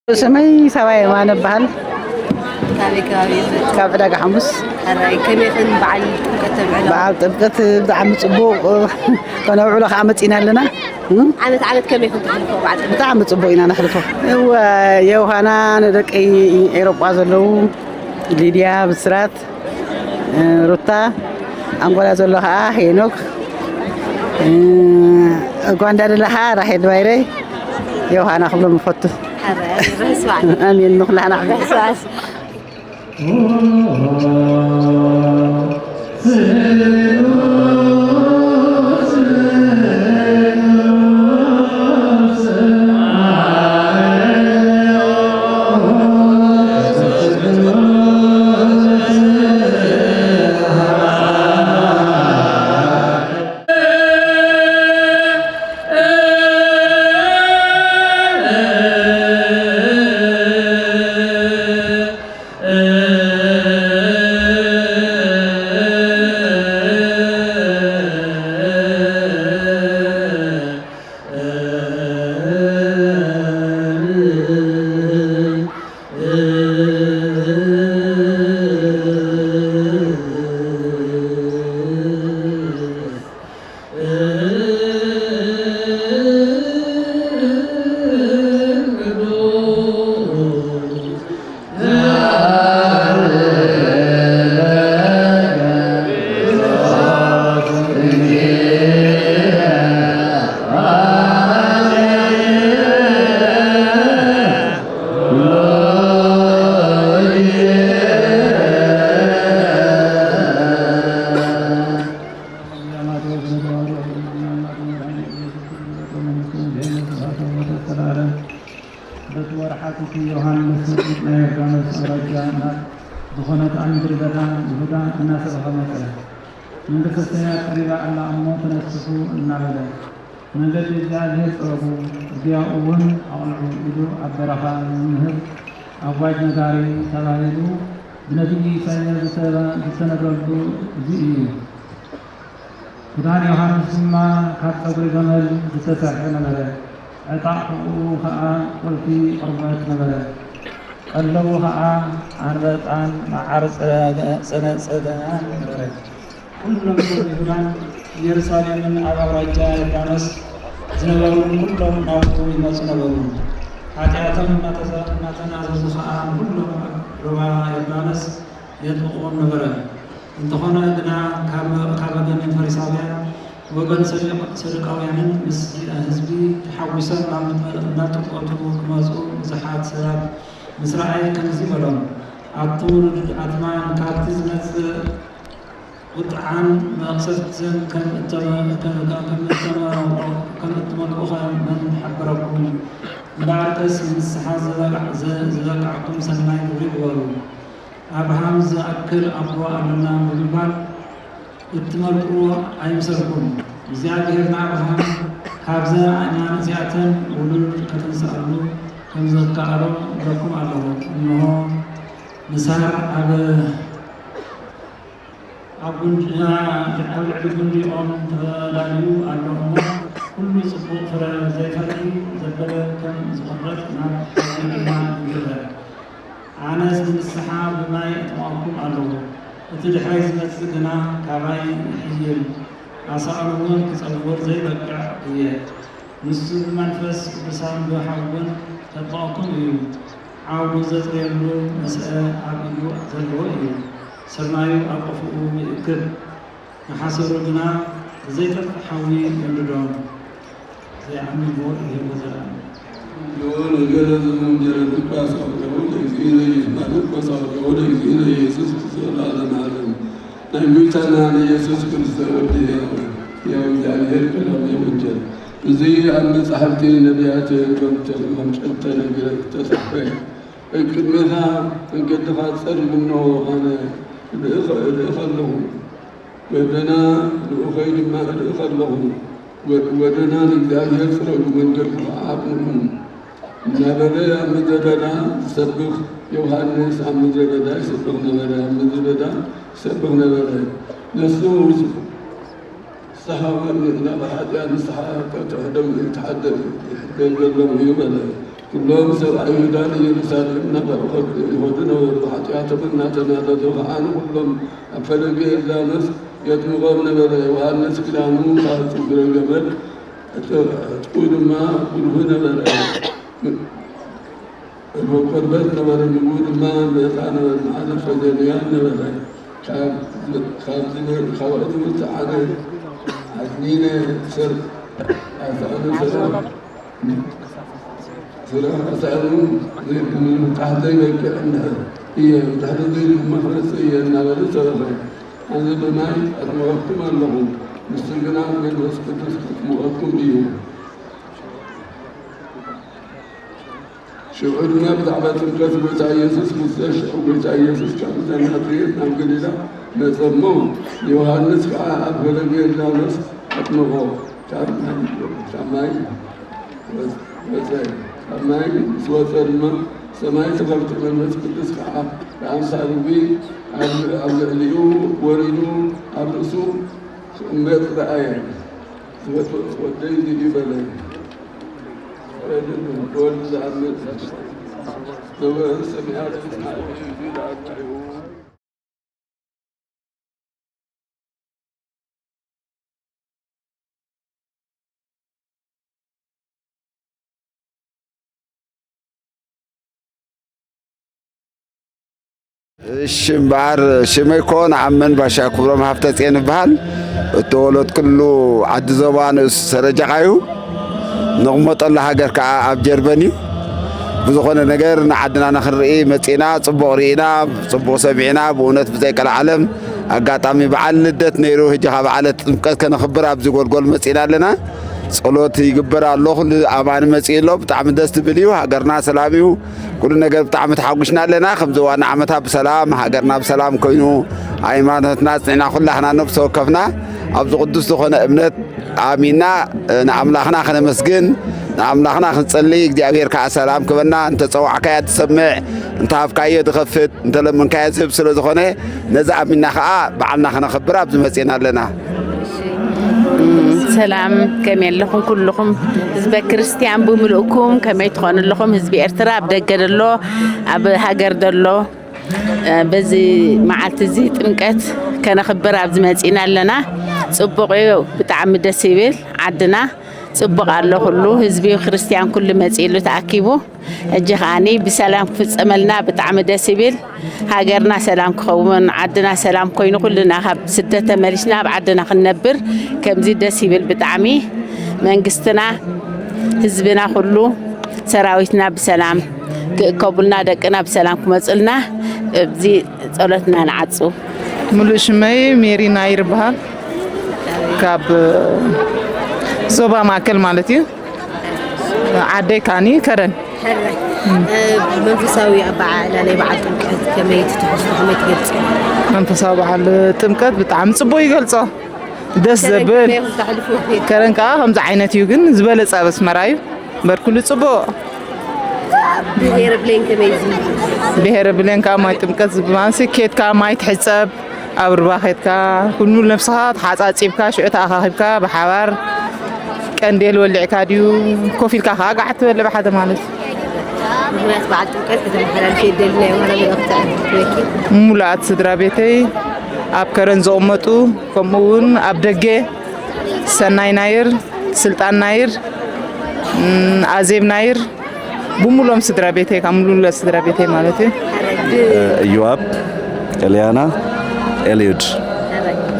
ስመይ ሳባ የማነ እበሃል። ካበይ ከባቢ ኢኺ? ካብ ዕዳጋ ሓሙስ። ሕራይ ከመይ ኢኽን በዓል ጥምቀት ተብዕሎ? በዓል ጥምቀት ብጣዕሚ ጽቡቕ፣ ከነብዕሎ ከዓ መጺና ኣለና። ዓመት ዓመት ከመይ ኢኽን ተሕልፎ በዓል ጥምቀት? ብጣዕሚ ጽቡቕ ኢና ነሕልፎ። እወ፣ የውሃና፣ ንደቂ ኤውሮጳ ዘለዉ፣ ሊድያ፣ ብስራት፣ ሩታ፣ ኣንጎላ ዘሎ ከዓ ሄኖክ፣ ኡጋንዳ ደላ ከዓ ራሄል ባይረ፣ የውሃና ክብሎም እፈቱ። ሕራይ ርሑስ በዓል። ኣሜን። ንኹላህና ርሑስ በዓል። በቲ ወርሓት እቲ ዮሃንስ መጥምቕ ናይ ዮርዳኖስ ኣውራጃ ናብ ዝኾነት ኣብ ምድሪ በዳ ይሁዳ እናሰበኸ መጸ። መንግስተ ሰማያት ቀሪባ ኣላ እሞ ተነስሑ እናበለ፣ መንገዲ እግዚኣብሔር ጽረጉ፣ ጽርግያኡ እውን ኣቕልዑ ኢሉ ኣብ በረኻ ዝምህር ኣዋጅ ነጋሪ ተባሂሉ ብነቢይ ኢሳይያስ ዝተነግረሉ እዚ እዩ። ክዳን ዮሃንስ ድማ ካብ ጸጉሪ ገመል ዝተሰርሐ ነበረ፣ ዕጣቕ ሕቖኡ ኸኣ ቁልፊ ቈርበት ነበረ። ቀለቡ ኸኣ ኣንበጣን መዓር ጸነጸተናን ነበረ። ኩሎም ሰብ ይሁዳን ኢየሩሳሌምን ኣብ ኣውራጃ ዮርዳኖስ ዝነበሩን ኩሎም ናብኡ ይመጹ ነበሩ። ሓጢኣቶም እናተናዘዙ ኸኣ ንኹሎም ኣብ ሩባ ዮርዳኖስ የጥምቕዎም ነበረ። እንተኾነ ግና ካብ ወገን ፈሪሳውያን ወገን ሰዱቃውያንን ምስ ህዝቢ ተሓጒሶም ናብ ጥምቀቱ ክመጹ ብዙሓት ሰባት ምስ ረኣየ ከምዚ በሎም፣ ኣቱም ውሉድ ኣትማን ካብቲ ዝመጽእ ቁጥዓን መቕሰፍትን ከም እትመልቁኸ መን ሓበረኩም? እምበኣርከስ ንንስሓ ዝበቃዕኩም ሰናይ ግብሪ ግበሩ። ኣብርሃም ዝኣክል ኣቦ ኣሎና ብምባል እትመልቅዎ ኣይምሰልኩም። እግዚኣብሔር ንኣብርሃም ካብዘን ኣእማን እዚኣተን ውሉድ ከተንስኣሉ ከምዘከኣሎ እብለኩም ኣለኹ። እንሆ ንሳር ኣብ ኣብ ጉንዲ ኣብ ልዕሊ ጉንዲ ኦም ተዳልዩ ኣሎ እሞ ኩሉ ጽቡቕ ፍረ ዘይፈሪ ዘበለ ከም ዝቑረጽ ናብ ሓዊ ድማ ይግበር። ኣነስ ንንስሓ ብማይ እጥምቐኩም ኣለኹ፣ እቲ ድሕረይ ዝመጽእ ግና ካባይ ይሕይል፣ ኣሳእኑ እውን ክጸውር ዘይበቅዕ እየ። ንሱ ብመንፈስ ቅዱሳን ብሓውን ከጥምቐኩም እዩ። ዓውዱ ዘጽርየሉ መስአ ኣብ ኢዱ ዘለዎ እዩ፣ ስርናዩ ኣብ ቆፎኡ ይእክብ፣ ንሓሰሩ ግና ብዘይጠፍእ ሓዊ የንድዶም። ዘይኣምን ሞት ይህልዎ ዘላለም። ነገረ ዘመንገረ ሉቃስ አውቀው ለእግዚእነ ኢየሱስ ማርቆስ አውቀው ለእግዚእነ ኢየሱስ ክርስቶስ ለዓለመ ዓለም። ናይ ጎይታና ንኢየሱስ ክርስቶስ ወዲ ሕያው፣ ሕያው እግዚኣብሔር ቀዳማይ ወንጌል። እዚ ኣብ መጻሕፍቲ ነቢያት ከም ከም ከም ተነግረ ተጻሕፈ። ቅድሜኻ መንገድኻ ጸርግ እነሆ ኣነ እልእኽ እልእኽ ኣለኹ። ጎደና ልኡኸይ ድማ እልእኽ ኣለኹ። ጎደና ንእግዚኣብሔር ጽረጉ፣ መንገዱ ከዓ ኣቕንዑ እናበለ ኣብ ምድረ በዳ ዝሰብኽ ዮሃንስ ኣብ ምድረ በዳ ይሰብኽ ነበረ። ኣብ ምድረ በዳ ይሰብኽ ነበረ። ነሱ ንስሓ ናብ ሓጢኣት ንስሓ ከተሕደም ይትሓደም ይሕደም ዘሎም እዩ በለ። ኩሎም ሰብ ኣይሁዳን ኢየሩሳሌም እናቐረቡ ይኸዱ ነበሩ። ኃጢኣቶም እናተናዘዙ ኸዓ ንኹሎም ኣብ ፈለገ ዮርዳኖስ የጥምቖም ነበረ። ዮሃንስ ክዳኑ ካብ ጽጉረ ገመል፣ ዕጥቁ ድማ ብሩህ ነበረ። ርሁብ ቆርበት ነበረ፣ ምግቡ ድማ ነጻ ነበረ፣ መዓልብ ፈደንያን ነበረ። ካብ፣ ካብ ዝነበሩ፣ ካብ ኣእትውቲ ዓደ ኣድኒነ ሰር-፣ ኣሳእኑ ሰላም ስራሕ ኣሳእኑ ዘይብሉ፣ ታሕተይ በቂዕ እንድሕር እየ፣ ብድሕሪ ዘይብሉ መፍረሲ እየ እናበለ ሰበኸ። ኣነ ብማይ ኣጥምቐኩም ኣለኹ፣ ንሱ ግና ብመንፈስ ቅዱስ ከጥምቐኩም እዩ። ሽዑ ድማ ብዛዕባ ጥምቀት ጐይታ ኢየሱስ ክርስቶስ፣ ሽዑ ጐይታ ኢየሱስ ካብ ናዝሬት ናብ ገሊላ መጸ እሞ፣ ዮሃንስ ከኣ ኣብ ፈለገ ዮርዳኖስ ኣጥመቖ። ካብ ማይ፣ ካብ ማይ ወጸ። ካብ ማይ ምስ ወጸ ድማ ሰማይ ተኸፍተ፣ መንፈስ ቅዱስ ከኣ ብኣምሳል ርግቢ ኣብ፣ ኣብ ልዕሊኡ ወሪዱ ኣብ ርእሱ ክቕመጥ ረኣየ። ዝፈትዎ ወደይ እዚ እዩ በለ። ወልድ ዝኣምን ዘወ ሰሚዓ ትስማዕ እዩ ዝኣምን እዩ። እሺ እምበኣር ሽመይ እኮ ንዓመን ባሻ ክብሮም ሃፍተጽዮን እበሃል። እተወለድኩሉ ዓዲ ዞባ ንኡስ ሰረጃቓ እዩ። ንቕመጠሉ ሃገር ከኣ ኣብ ጀርመን እዩ። ብዝኾነ ነገር ንዓድና ንኽንርኢ መጺእና፣ ጽቡቕ ርኢና፣ ጽቡቕ ሰሚዕና፣ ብእውነት ብዘይ ቀልዓለም ኣጋጣሚ በዓል ልደት ነይሩ፣ ሕጂ ኸኣ በዓለ ጥምቀት ከነኽብር ኣብዚ ጎልጎል መጺእና ኣለና። ጸሎት ይግበር ኣሎ፣ ኩሉ ኣማኒ መጺኡ ኣሎ። ብጣዕሚ ደስ ዝብል እዩ። ሃገርና ሰላም እዩ። ኩሉ ነገር ብጣዕሚ ተሓጒስና ኣለና። ከምዚ ዋና ዓመታ ብሰላም፣ ሃገርና ብሰላም ኮይኑ፣ ሃይማኖትና ኣጽኒዕና፣ ኩላህና ነብሲ ወከፍና ኣብዚ ቅዱስ ዝኾነ እምነት ኣሚንና፣ እ፣ ንኣምላኽና ከነመስግን፣ ንኣምላኽና ክንጸሊ፣ እግዚኣብሔር ከኣ ሰላም ክበና፣ እንተጸዋዕካዮ ትሰምዕ፣ እንተሃብካዮ ትኸፍት፣ እንተለመንካዮ ዝህብ ስለ ዝኾነ፣ ነዚ ኣሚንና ከኣ በዓልና ከነኽብር ኣብዚ መጺእና ኣለና። እም፣ ሰላም፣ ከመይ ኣለኹም ኩልኹም ህዝበ ክርስትያን ብምልእኩም? ከመይ ትኾኑ ኣለኹም? ህዝቢ ኤርትራ ኣብ ደገ ደሎ፣ ኣብ ሃገር ደሎ፣ እ፣ በዚ መዓልቲ እዚ ጥምቀት ከነኽብር ኣብዚ መጺእና ኣለና። ጽቡቕ እዩ፣ ብጣዕሚ ደስ ይብል። ዓድና ጽቡቕ ኣሎ፣ ኩሉ ህዝቢ ክርስትያን ኩሉ መጺእሉ ተኣኪቡ። ሕጂ ከኣኒ ብሰላም ክፍጸመልና ብጣዕሚ ደስ ይብል። ሃገርና ሰላም ክኸውን፣ ዓድና ሰላም ኮይኑ፣ ኩልና ካብ ስደት ተመሊስና ኣብ ዓድና ክንነብር ከምዚ ደስ ይብል ብጣዕሚ። መንግስትና፣ ህዝብና ኩሉ፣ ሰራዊትና ብሰላም ክእከቡልና፣ ደቅና ብሰላም ክመጹልና፣ ኣብዚ ጸሎትና ንዓጹ። ሙሉእ ሽመይ ሜሪ ናይር ይበሃል። ካብ ዞባ ማእከል ማለት እዩ። ዓደይ ካኒ ከረን። ሕራይ። እ፣ መንፈሳዊ ኣበዓዕላ ናይ በዓል ጥምቀት ከመይ ትትሕዝቶ፣ ከመይ ትገልጾ? መንፈሳዊ በዓል ጥምቀት ብጣዕሚ ጽቡቕ ይገልጾ። ደስ ከረን ዘብል። ከመይ ኢኹም ተሕልፉ? ከረን ከኣ ከምዚ ዓይነት እዩ፣ ግን ዝበለጸ ኣብ ኣስመራ እዩ። እምበር ኩሉ ጽቡቕ። ብሄረ ብሌን ከመይ እዚ? ብሄረ ብሌን ከኣ ማይ ጥምቀት ዝበሃል፣ ስኬት ከኣ ማይ ትሕጸብ። ኣብ ሩባ ኸድካ፣ ኩሉ ነብስኻ ተሓጻጺብካ፣ ሽዑ ተኣኻኺብካ፣ ብሓባር ቀንዴል ወሊዕካ ድዩ፣ ኮፍ ኢልካ ኸኣ ጋዕ ትበልዕ ብሓደ ማለት እዩ። ምኽንያት በዓል ጥምቀት ከተመሓላልፊ እደሊ ናይ የሆነ መልእኽቲ ኣለኪ? ሙሉኣት ስድራ ቤተይ፣ ኣብ ከረን ዝቕመጡ፣ ከምኡ እውን ኣብ ደገ፣ ሰናይ ናይር፣ ስልጣን ናይር፣ እም፣ ኣዜብ ናይር፣ ብምሉኦም ስድራ ቤተይ፣ ካብ ምሉእ ስድራ ቤተይ ማለት እዩ። እ፣ እዮኣብ፣ ኤልያና፣ ኤልዩድ።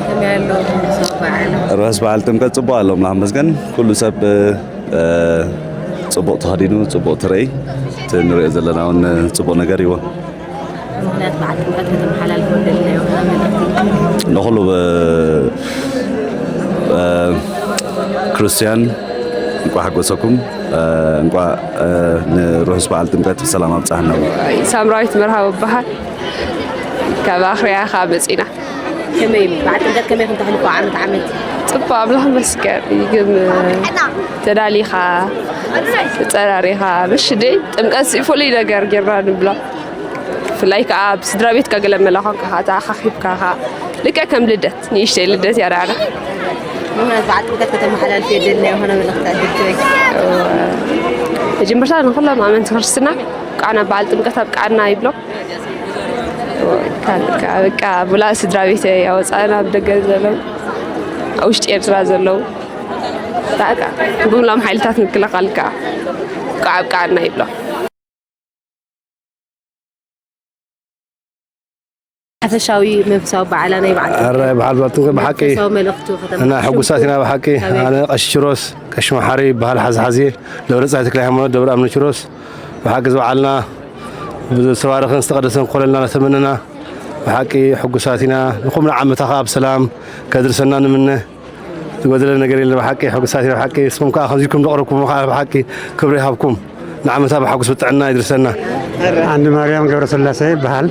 ከመይ ኣሎ ርሑስ በዓል? ርሑስ በዓል ጥምቀት። ጽቡቕ ኣሎ፣ ኣምላኽ ይመስገን። ኩሉ ሰብ፣ እ፣ ጽቡቕ ተኸዲኑ፣ ጽቡቕ ትርኢ፣ እቲ ንሪኦ ዘለና እውን ጽቡቕ ነገር እዩ። ምኽንያት በዓል ጥምቀት ከተመሓላልፎ እንደልናዮ መልእኽቲ? ንኹሉ፣ እ፣ እ፣ ክርስትያን እንቋዕ ሓጎሰኩም፣ እ፣ እንቋዕ፣ እ፣ ንርሑስ በዓል ጥምቀት ብሰላም ኣብጽሓና። ሳምራዊት መርሃዊ እበሃል። ካብ ኣኽርያ ካብ መጺና። ከመይ በዓል ጥምቀት ከመይ ከም ተሕልፎ ዓመት ዓመት? ጽቡቕ፣ ኣምላኽ ይመስገን። ግን ተዳሊኻ፣ ተጸራሪኻ፣ ምሽ ደይ ጥምቀት ሲ ፍሉይ ነገር ጌርና ንብሎ። ብፍላይ ከኣ ኣብ ስድራ ቤትካ ገለ መላ ኮንካ ከኣ ተኣኻኺብካ ከኣ ልክዕ ከም ልደት፣ ንእሽተይ ልደት እያ ደኣና። ምኽንያት በዓል ጥምቀት ከተመሓላልፍ የደልና የሆነ መልእኽቲ ዕድል ትበይ? መጀመርታ ንኩሎም ኣመንቲ ክርስትና እንኳዕ ናብ በዓል ጥምቀት ኣብቃዓና ይብሎም። ካልእ ከኣ በቃ ብላ ስድራ ቤት ያወፃና ኣብ ደገ ዘለዉ ኣብ ውሽጢ ኤርትራ ዘለዉ በቃ ብምሎም ሓይልታት ምክልኻል ከኣ እንኳዕ ኣብቃዓና ይብሎም። ሓፈሻዊ መንፈሳዊ በዓላ ናይ በዓል ኣረ በዓል በዓል ጥምቀት ብሓቂ መንፈሳዊ መልእኽቱ ከተማ እና ሕጉሳት ኢና ብሓቂ። ኣነ ቀሺ ችሮስ ቀሺ መሓሪ ይበሃል። ሓዝሓዝየ ደብረ ጻይ ተክለ ሃይማኖት ደብረ ኣምነ ችሮስ። ብሓቂ እዚ በዓልና ዝተባረኸን ዝተቐደሰን ክኾነልና እናተመነና ብሓቂ ሕጉሳት ኢና። ንኹምና ዓመታ ከዓ ብሰላም ከድርሰና ንምነ። ዝጎደለ ነገር የለ። ብሓቂ ሕጉሳት ኢና ብሓቂ። ንስኹም ከዓ ከምዚኩም ዘቕረብኩም ከዓ ብሓቂ ክብሪ ይሃብኩም። ንዓመታ ብሓጎስ ብጥዕና ይድርሰና። ዓንዲ ማርያም ገብረስላሴ ይበሃል።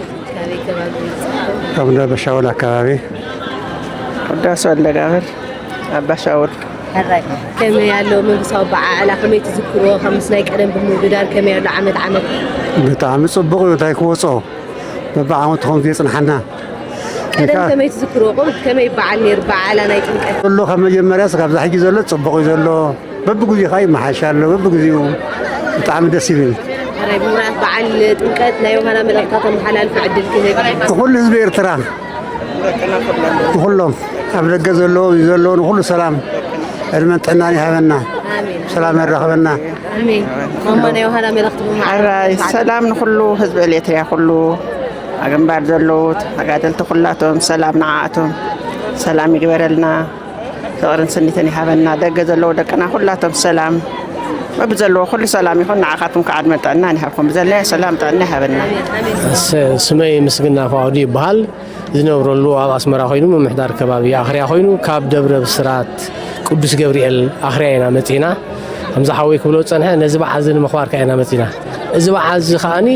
ካብ እንዳ በሻውል ኣካባቢ። ወዳስ ወልደጋብር ኣባሻውል። ሕራይ ከመይ ኣሎ መንፈሳዊ በዓዕላ ከመይ ትዝክሮ? ከም ምስ ናይ ቀደም ብምውድዳር ከመይ ኣሎ ዓመት ዓመት? ብጣዕሚ ጽቡቕ እዩ። እንታይ ክወጾ በብዓመቱ ከምዚ የጽንሓና። ቀደም ከመይ ትዝክሮ? ቆም ከመይ በዓል ነይሩ በዓላ ናይ ጥምቀት? ዘሎ ካብ መጀመርያ እስካብ ዛ ሕጂ ዘሎ ጽቡቕ እዩ ዘሎ። በብግዚኡ ከዓ ይመሓሽ ኣሎ። በብግዚኡ ብጣዕሚ ደስ ይብል። ሕራይ ብምራት በዓል ጥምቀት ናይ ዮሃና መልእኽታ ተመሓላልፉ ዕድል ክህብ። ንኩሉ ህዝቢ ኤርትራ ንኩሎም ኣብ ደገ ዘለዉ ዘለዉ ንኩሉ ሰላም ዕድመን ጥዕናን ይሃበና። ሰላም ያራኽበና። ኣሜን። ማማ ናይ ዮሃና መልእኽቲ ብምራት ሕራይ ሰላም ንኩሉ ህዝቢ ኤሌትርያ ኩሉ ኣግንባር ዘለዉ ተጋደልቲ ኩላቶም ሰላም ንዓኣቶም ሰላም ይግበረልና። ፍቕርን ስኒትን ይሃበና። ደገ ዘለዉ ደቅና ኩላቶም ሰላም በብዘለዎ ኩሉ ሰላም ይኹን። ንዓኻትኩም ከዓ ዕድመን ጥዕናን ይሃብኩም። ብዘለናዮ ሰላም ጥዕና ይሃበና። ስመይ ምስግና ፋውዲ ይበሃል። ዝነብረሉ ኣብ ኣስመራ ኮይኑ ምምሕዳር ከባቢ ኣኽርያ ኮይኑ ካብ ደብረ ብስራት ቅዱስ ገብርኤል ኣኽርያ ኢና መጺና። ከምዚ ሓወይ ክብሎ ዝጸንሐ ነዚ በዓል እዚ ንምኽባር ከኣ ኢና መጺና። እዚ በዓል እዚ ከኣኒ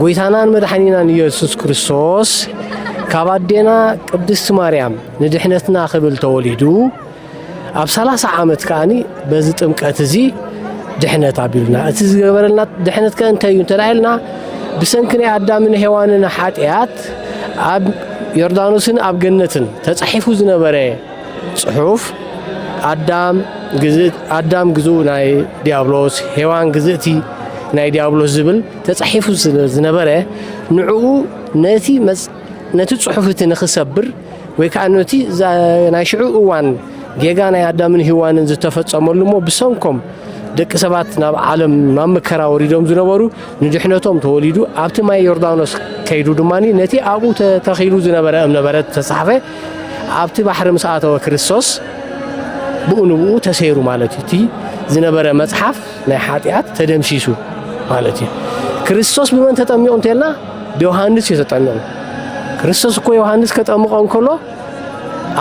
ጎይታናን መድሓኒናን ኢየሱስ ክርስቶስ ካብ ኣዴና ቅድስቲ ማርያም ንድሕነትና ክብል ተወሊዱ ኣብ ሰላሳ ዓመት ከኣኒ በዚ ጥምቀት እዚ ድሕነት ኣቢሉና። እቲ ዝገበረልና ድሕነት ከ እንታይ እዩ እንተ ኢልና ብሰንኪ ናይ ኣዳምን ሄዋንን ሓጢኣት ኣብ ዮርዳኖስን ኣብ ገነትን ተጻሒፉ ዝነበረ ጽሑፍ ኣዳም ግዝእ ኣዳም ግዝኡ ናይ ዲያብሎስ ሄዋን ግዝእቲ ናይ ዲያብሎስ ዝብል ተጻሒፉ ስለ ዝነበረ ንዕኡ ነቲ መጽ ነቲ ጽሑፍ እቲ ንኽሰብር ወይ ከዓ ነቲ ናይ ሽዑ እዋን ጌጋ ናይ ኣዳምን ሂዋንን ዝተፈጸመሉ እሞ ብሰንኮም ደቂ ሰባት ናብ ዓለም ናብ መከራ ወሪዶም ዝነበሩ ንድሕነቶም ተወሊዱ ኣብቲ ማይ ዮርዳኖስ ከይዱ ድማ ነቲ ኣብኡ ተተኺሉ ዝነበረ እምነበረድ ተጻሕፈ ኣብቲ ባሕሪ ምስ ኣተወ ክርስቶስ ብኡ ንብኡ ተሰይሩ ማለት እዩ። እቲ ዝነበረ መጽሓፍ ናይ ሓጢኣት ተደምሲሱ ማለት እዩ። ክርስቶስ ብመን ተጠሚቑ እንተልና ብዮሃንስ እዩ ተጠሚቑ። ክርስቶስ እኮ ዮሃንስ ከጠምቖ እንከሎ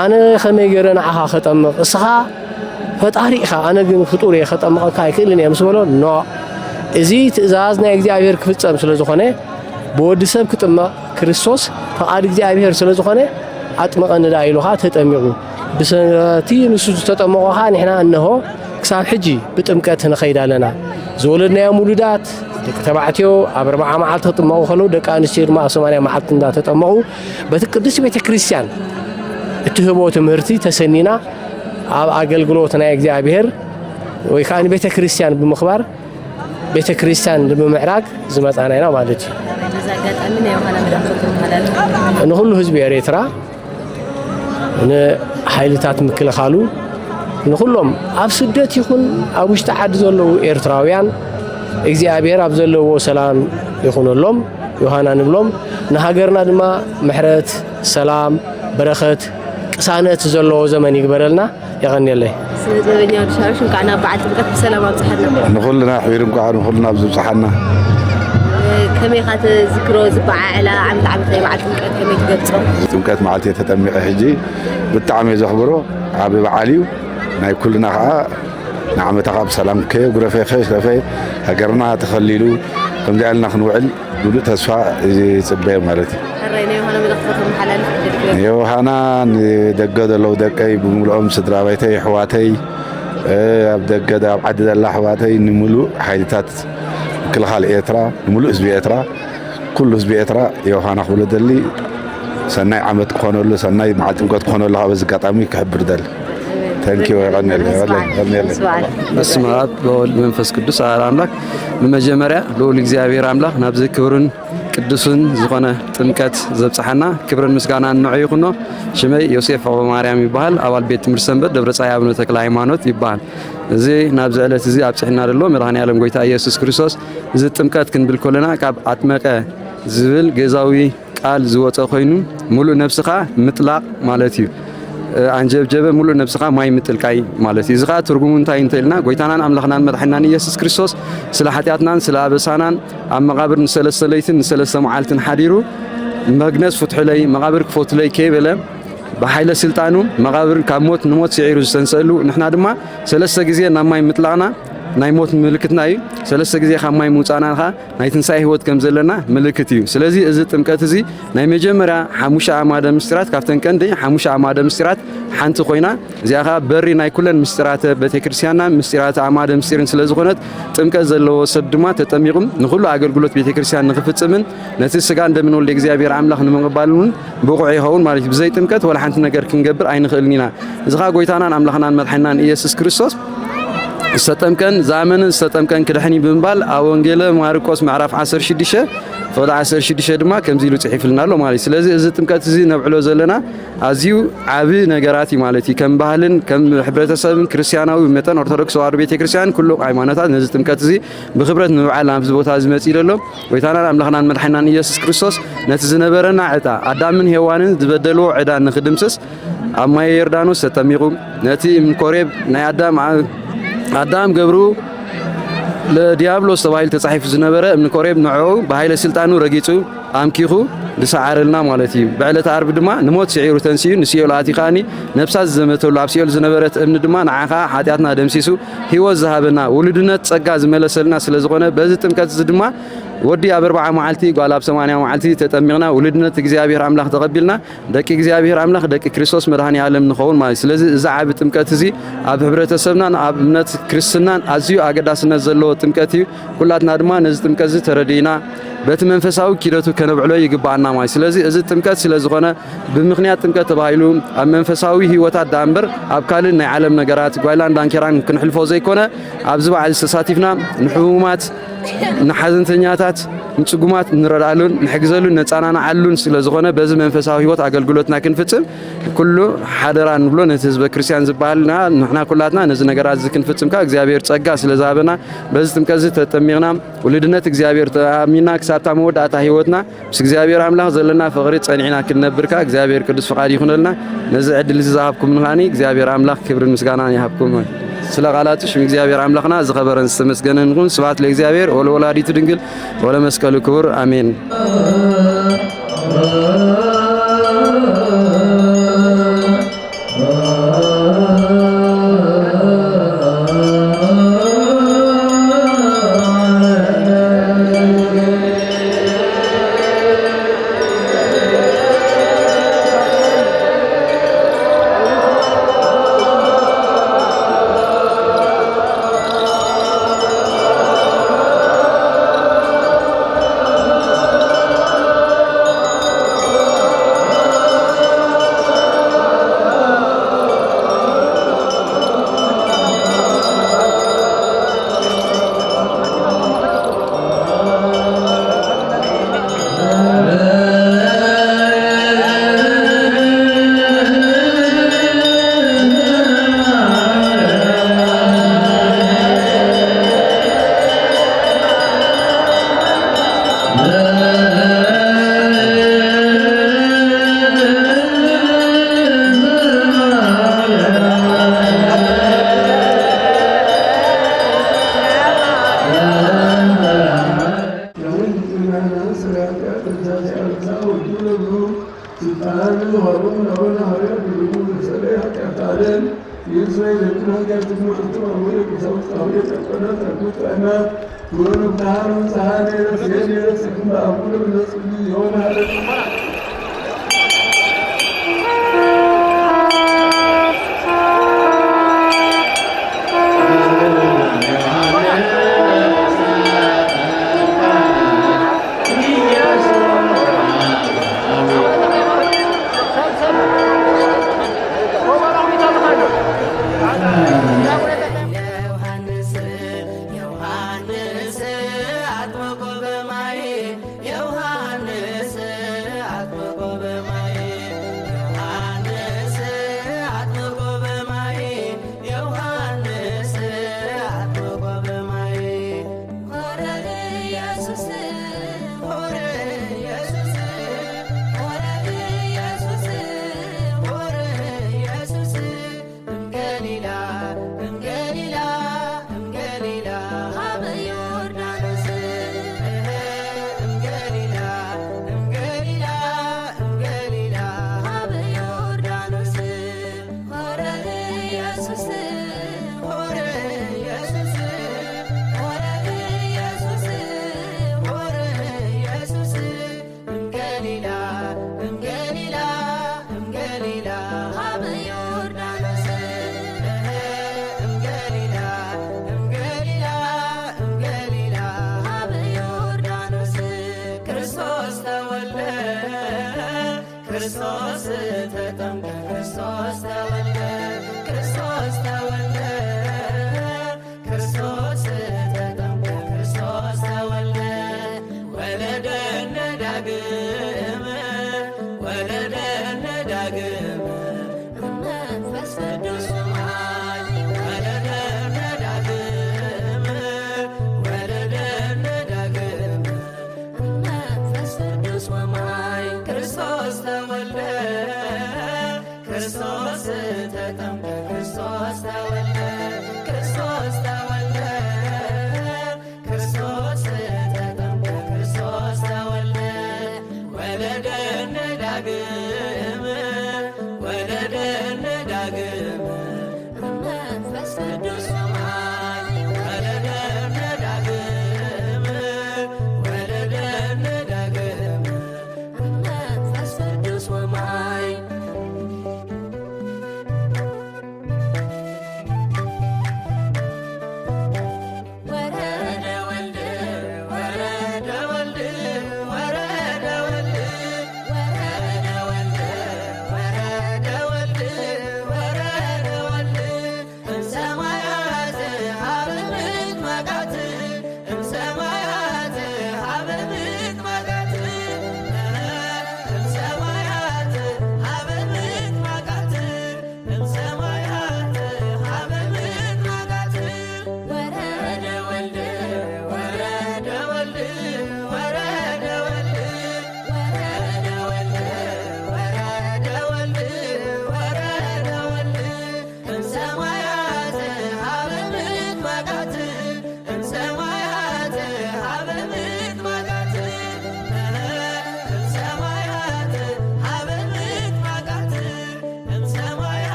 ኣነ ከመይ ገይረ ንዓኻ ከጠምቕ እስኻ ፈጣሪ ኢኻ ኣነ ግን ፍጡር እየ ከጠምቐካ ኣይክእልን እየ ምስ በሎ ኖ እዚ ትእዛዝ ናይ እግዚኣብሔር ክፍጸም ስለ ዝኾነ ብወዲ ሰብ ክጥመቕ ክርስቶስ ፍቓድ እግዚኣብሔር ስለ ዝኾነ ኣጥምቐኒ ደኣ ኢሉ ኸዓ ተጠሚቑ። ብሰቲ ንሱ ዝተጠመቖ ኸዓ ንሕና እንሆ ክሳብ ሕጂ ብጥምቀት ንኸይድ ኣለና። ዝወለድናዮም ውሉዳት ደቂ ተባዕትዮ ኣብ ኣርብዓ መዓልቲ ክጥመቑ ከለዉ ደቂ ኣንስትዮ ድማ ኣብ ሰማንያ መዓልቲ እንዳተጠመቑ በቲ ቅድስቲ ቤተ ክርስቲያን እትህቦ ትምህርቲ ተሰኒና ኣብ ኣገልግሎት ናይ እግዚኣብሔር ወይ ከዓ ንቤተ ክርስቲያን ብምኽባር ቤተ ክርስቲያን ንምምዕራግ ዝመፃና ኢና ማለት እዩ። ንኹሉ ህዝቢ ኤርትራ ንሓይልታት ምክልኻሉ ንኹሎም ኣብ ስደት ይኹን ኣብ ውሽጢ ዓዲ ዘለዉ ኤርትራውያን እግዚኣብሔር ኣብ ዘለዎ ሰላም ይኹነሎም ዮሃና ንብሎም ንሃገርና ድማ ምሕረት ሰላም በረኸት ቅሳነት ዘለዎ ዘመን ይግበረልና። የቐንየለይ። ስነ ጥበበኛ ወዲ ሻርሽ እንኳዕ ናብ በዓል ጥምቀት ብሰላም ኣብፅሐና። ንኹልና ኣሕቢሩ እንኳዕ ንኹልና ኣብዚ ብፅሓና። ከመይ ኢኻ ተዝክሮ ዝበዓዕላ ዓመት ዓመት ናይ በዓል ጥምቀት ከመይ ትገልፆ? ጥምቀት መዓልቲ እየ ተጠሚቐ ሕጂ ብጣዕሚ እየ ዘኽብሮ ዓቢ በዓል እዩ ናይ ኩልና ከዓ ንዓመታ ከዓ ብሰላም ከየጉረፈ ከየሽረፈ ሃገርና ተኸሊሉ ከምዚኣ ኢልና ክንውዕል ሙሉእ ተስፋ ይፅበ ማለት እዩ። ሕራይ ናይ ዮሃና መልእኽቲ ከተመሓላልፍ ዕድል ክህበካ። ዮሃና ንደገ ዘለዉ ደቀይ ብምሉኦም ስድራ ቤተይ ኣሕዋተይ ኣብ ደገ ኣብ ዓዲ ዘላ ኣሕዋተይ ንሙሉእ ሓይልታት ምክልኻል ኤርትራ ንሙሉእ ህዝቢ ኤርትራ ኩሉ ህዝቢ ኤርትራ ዮሃና ክብሎ ደሊ ሰናይ ዓመት ክኾነሉ ሰናይ መዓል ጥምቀት ክኾነሉ ካብ በዚ ኣጋጣሚ ክሕብር ደሊ። Thank you፣ የቐንየለይ፣ የቐንየለይ፣ የቐንየለይ። በስመ አብ ወወልድ መንፈስ ቅዱስ አሐዱ አምላክ። ብመጀመርያ ልዑል እግዚኣብሔር ኣምላኽ ናብዚ ክብርን ቅዱስን ዝኾነ ጥምቀት ዘብጽሓና ክብርን ምስጋናን ንዑ ይኹኖ። ሽመይ ዮሴፍ ዑቕበ ማርያም ይበሃል። ኣባል ቤት ትምህርቲ ሰንበት ደብረ ጻይ አቡነ ተክለ ሃይማኖት ይበሃል። እዚ ናብዚ ዕለት እዚ ኣብጽሕና ዘሎ መድኃኔ ዓለም ጐይታ ኢየሱስ ክርስቶስ፣ እዚ ጥምቀት ክንብል ከለና ካብ ኣጥመቀ ዝብል ግእዛዊ ቃል ዝወጸ ኮይኑ፣ ሙሉእ ነብስኻ ምጥላቕ ማለት እዩ። እ፣ ኣንጀብጀበ፣ ሙሉእ ነብስኻ ማይ ምጥልቃይ ማለት እዩ። እዚ ኸኣ ትርጉሙ እንታይ እንተ ኢልና፣ ጐይታናን ኣምላኽናን መድሓናን ኢየሱስ ክርስቶስ ስለ ሓጢኣትናን ስለ ኣበሳናን ኣብ መቓብር ንሰለስተ ለይትን ንሰለስተ መዓልትን ሓዲሩ፣ መግነዝ ፍትሑለይ፣ መቓብር ክፈቱለይ ከይበለ፣ ብሓይለ ስልጣኑ መቓብር ካብ ሞት ንሞት ስዒሩ ዝተንሰእሉ፣ ንሕና ድማ ሰለስተ ግዜ ናብ ማይ ምጥላቕና ናይ ሞት ምልክትና እዩ። ሰለስተ ግዜ ካብ ማይ ምውጻእና ኸኣ ናይ ትንሳኤ ህይወት ከም ዘለና ምልክት እዩ። ስለዚ እዚ ጥምቀት እዚ ናይ መጀመርያ ሓሙሽተ ኣዕማደ ምስጢራት፣ ካብተን ቀንዲ ሓሙሽተ ኣዕማደ ምስጢራት ሓንቲ ኮይና፣ እዚኣ ኸኣ በሪ ናይ ኩለን ምስጢራተ ቤተክርስትያንና ምስጢራተ ኣዕማደ ምስጢርን ስለ ዝኾነት፣ ጥምቀት ዘለዎ ሰብ ድማ ተጠሚቑ ንኹሉ ኣገልግሎት ቤተክርስትያን ንኽፍጽምን ነቲ ስጋን ደምን ወልደ እግዚኣብሔር ኣምላኽ ንምቕባልን እውን ብቑዕ ይኸውን ማለት እዩ። ብዘይ ጥምቀት ወላ ሓንቲ ነገር ክንገብር ኣይንኽእልን ኢና። እዚ ኸኣ ጐይታናን ኣምላኽናን መድሓኒናን ኢየሱስ ክርስቶስ ዝተጠምቀን ዝኣመነን ዝተጠምቀን ክድሕን እዩ ብምባል ኣብ ወንጌለ ማርቆስ ምዕራፍ ዓሰርተ ሽዱሽተ ፍቕዲ ዓሰርተ ሽዱሽተ ድማ ከምዚ ኢሉ ጽሒፍልና ኣሎ ማለት እዩ። ስለዚ እዚ ጥምቀት እዚ ነብዕሎ ዘለና ኣዝዩ ዓቢ ነገራት እዩ ማለት እዩ። ከም ባህልን ከም ሕብረተሰብን ክርስትያናዊ መጠን ኦርቶዶክስ ተዋህዶ ቤተክርስትያን ኩሉ ሃይማኖታት ነዚ ጥምቀት እዚ ብኽብረት ንምብዓል ናብዚ ቦታ እዚ መጺኡ ዘሎ ጐይታናን ኣምላኽናን መድሓኒናን ኢየሱስ ክርስቶስ ነቲ ዝነበረና ዕጣ ኣዳምን ሄዋንን ዝበደልዎ ዕዳ ንኽድምስስ ኣብ ማየ ዮርዳኖስ ተጠሚቑ፣ ነቲ እምኒ ኮሬብ ናይ ኣዳም ዓ-፣ ኣዳም ገብሩ ለዲያብሎስ ተባሂሉ ተጻሒፉ ዝነበረ እምኒ ኮሬብ ንዕኡ ብሃይለ ስልጣኑ ረጊጹ ኣምኪኹ ዝሰዓረልና ማለት እዩ። ብዕለተ ዓርቢ ድማ ንሞት ስዒሩ ተንሲኡ ንሲኦል ኣትዩ ከኣኒ ነብሳት ዝዘመተሉ ኣብ ሲኦል ዝነበረት እምኒ ድማ ንዓ ኸኣ ሓጢኣትና ደምሲሱ ህይወት ዝሃበና ውሉድነት ጸጋ ዝመለሰልና ስለ ዝኾነ በዚ ጥምቀት እዚ ድማ ወዲ ኣብ ኣርብዓ መዓልቲ ጓል ኣብ ሰማንያ መዓልቲ ተጠሚቕና ውሉድነት እግዚኣብሔር ኣምላኽ ተቐቢልና ደቂ እግዚኣብሔር ኣምላኽ ደቂ ክርስቶስ መድኃኔ ዓለም ንኸውን ማለት እዩ። ስለዚ እዚ ዓቢ ጥምቀት እዚ ኣብ ሕብረተሰብናን ኣብ እምነት ክርስትናን ኣዝዩ ኣገዳስነት ዘለዎ ጥምቀት እዩ። ኩላትና ድማ ነዚ ጥምቀት እዚ ተረዲእና በቲ መንፈሳዊ ኪደቱ ከነብዕሎ ይግብኣና ማለት እዩ። ስለዚ እዚ ጥምቀት ስለ ዝኾነ ብምኽንያት ጥምቀት ተባሂሉ ኣብ መንፈሳዊ ህይወታት ደኣ እምበር ኣብ ካልእ ናይ ዓለም ነገራት ጓይላን ዳንኬራን ክንሕልፎ ዘይኮነ ኣብዚ በዓል ተሳቲፍና ንሕሙማት ንሓዘንተኛታት፣ ንጽጉማት ንረድኣሉን ንሕግዘሉን ነጸናንዓሉን ስለ ዝኾነ፣ በዚ መንፈሳዊ ህይወት ኣገልግሎትና ክንፍጽም ኩሉ ሓደራ ንብሎ። ነቲ ህዝበ ክርስቲያን ዝበሃልና ንሕና ኩላትና ነዚ ነገራት እዚ ክንፍጽም ከኣ እግዚኣብሔር ጸጋ ስለ ዝሃበና፣ በዚ ጥምቀት እዚ ተጠሚቕና፣ ውሉድነት እግዚኣብሔር ተኣሚንና፣ ክሳብታ መወዳእታ ህይወትና ምስ እግዚኣብሔር ኣምላኽ ዘለና ፍቕሪ ጸኒዕና ክንነብር ከኣ እግዚኣብሔር ቅዱስ ፍቓድ ይኹነልና። ነዚ ዕድል እዚ ዝሃብኩምኒ ከኣኒ እግዚኣብሔር ኣምላኽ ክብርን ምስጋናን ይሃብኩም። ስለ ቃላቱ ሽም እግዚኣብሔር ኣምላኽና ዝኸበረን ዝተመስገነን ይኹን። ስብሐት ለእግዚኣብሔር ወለወላዲቱ ድንግል ወለመስቀሉ ክቡር፣ ኣሜን።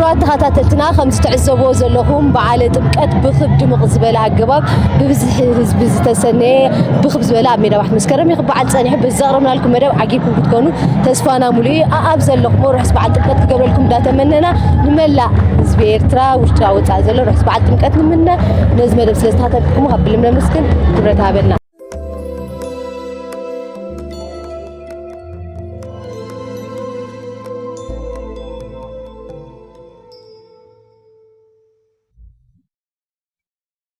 ክቡራት ተኸታተልትና፣ ከም ትዕዘብዎ ዘለኹም፣ በዓለ ጥምቀት ብኽብ ድምቕ ዝበለ ኣገባብ፣ ብብዝሒ ህዝቢ ዝተሰነየ፣ ብኽብ ዝበለ ኣብ ሜዳ ባሕቲ መስከረም ይኽበዓል ጸኒሑ። በዚ ዘቕረብናልኩም መደብ ዓጊብኩም ክትኮኑ ተስፋና ሙሉእ እዩ። ኣኣብ ዘለኹም ርሑስ በዓል ጥምቀት ክገብረልኩም እንዳተመነና፣ ንመላእ ህዝቢ ኤርትራ፣ ውሽጢ ወጻኢ ዘሎ፣ ርሑስ በዓል ጥምቀት ንምነ። ነዚ መደብ ስለ ዝተኸታተልኩም ካብ ልቢ ነመስግን። ክብረት ሃበልና።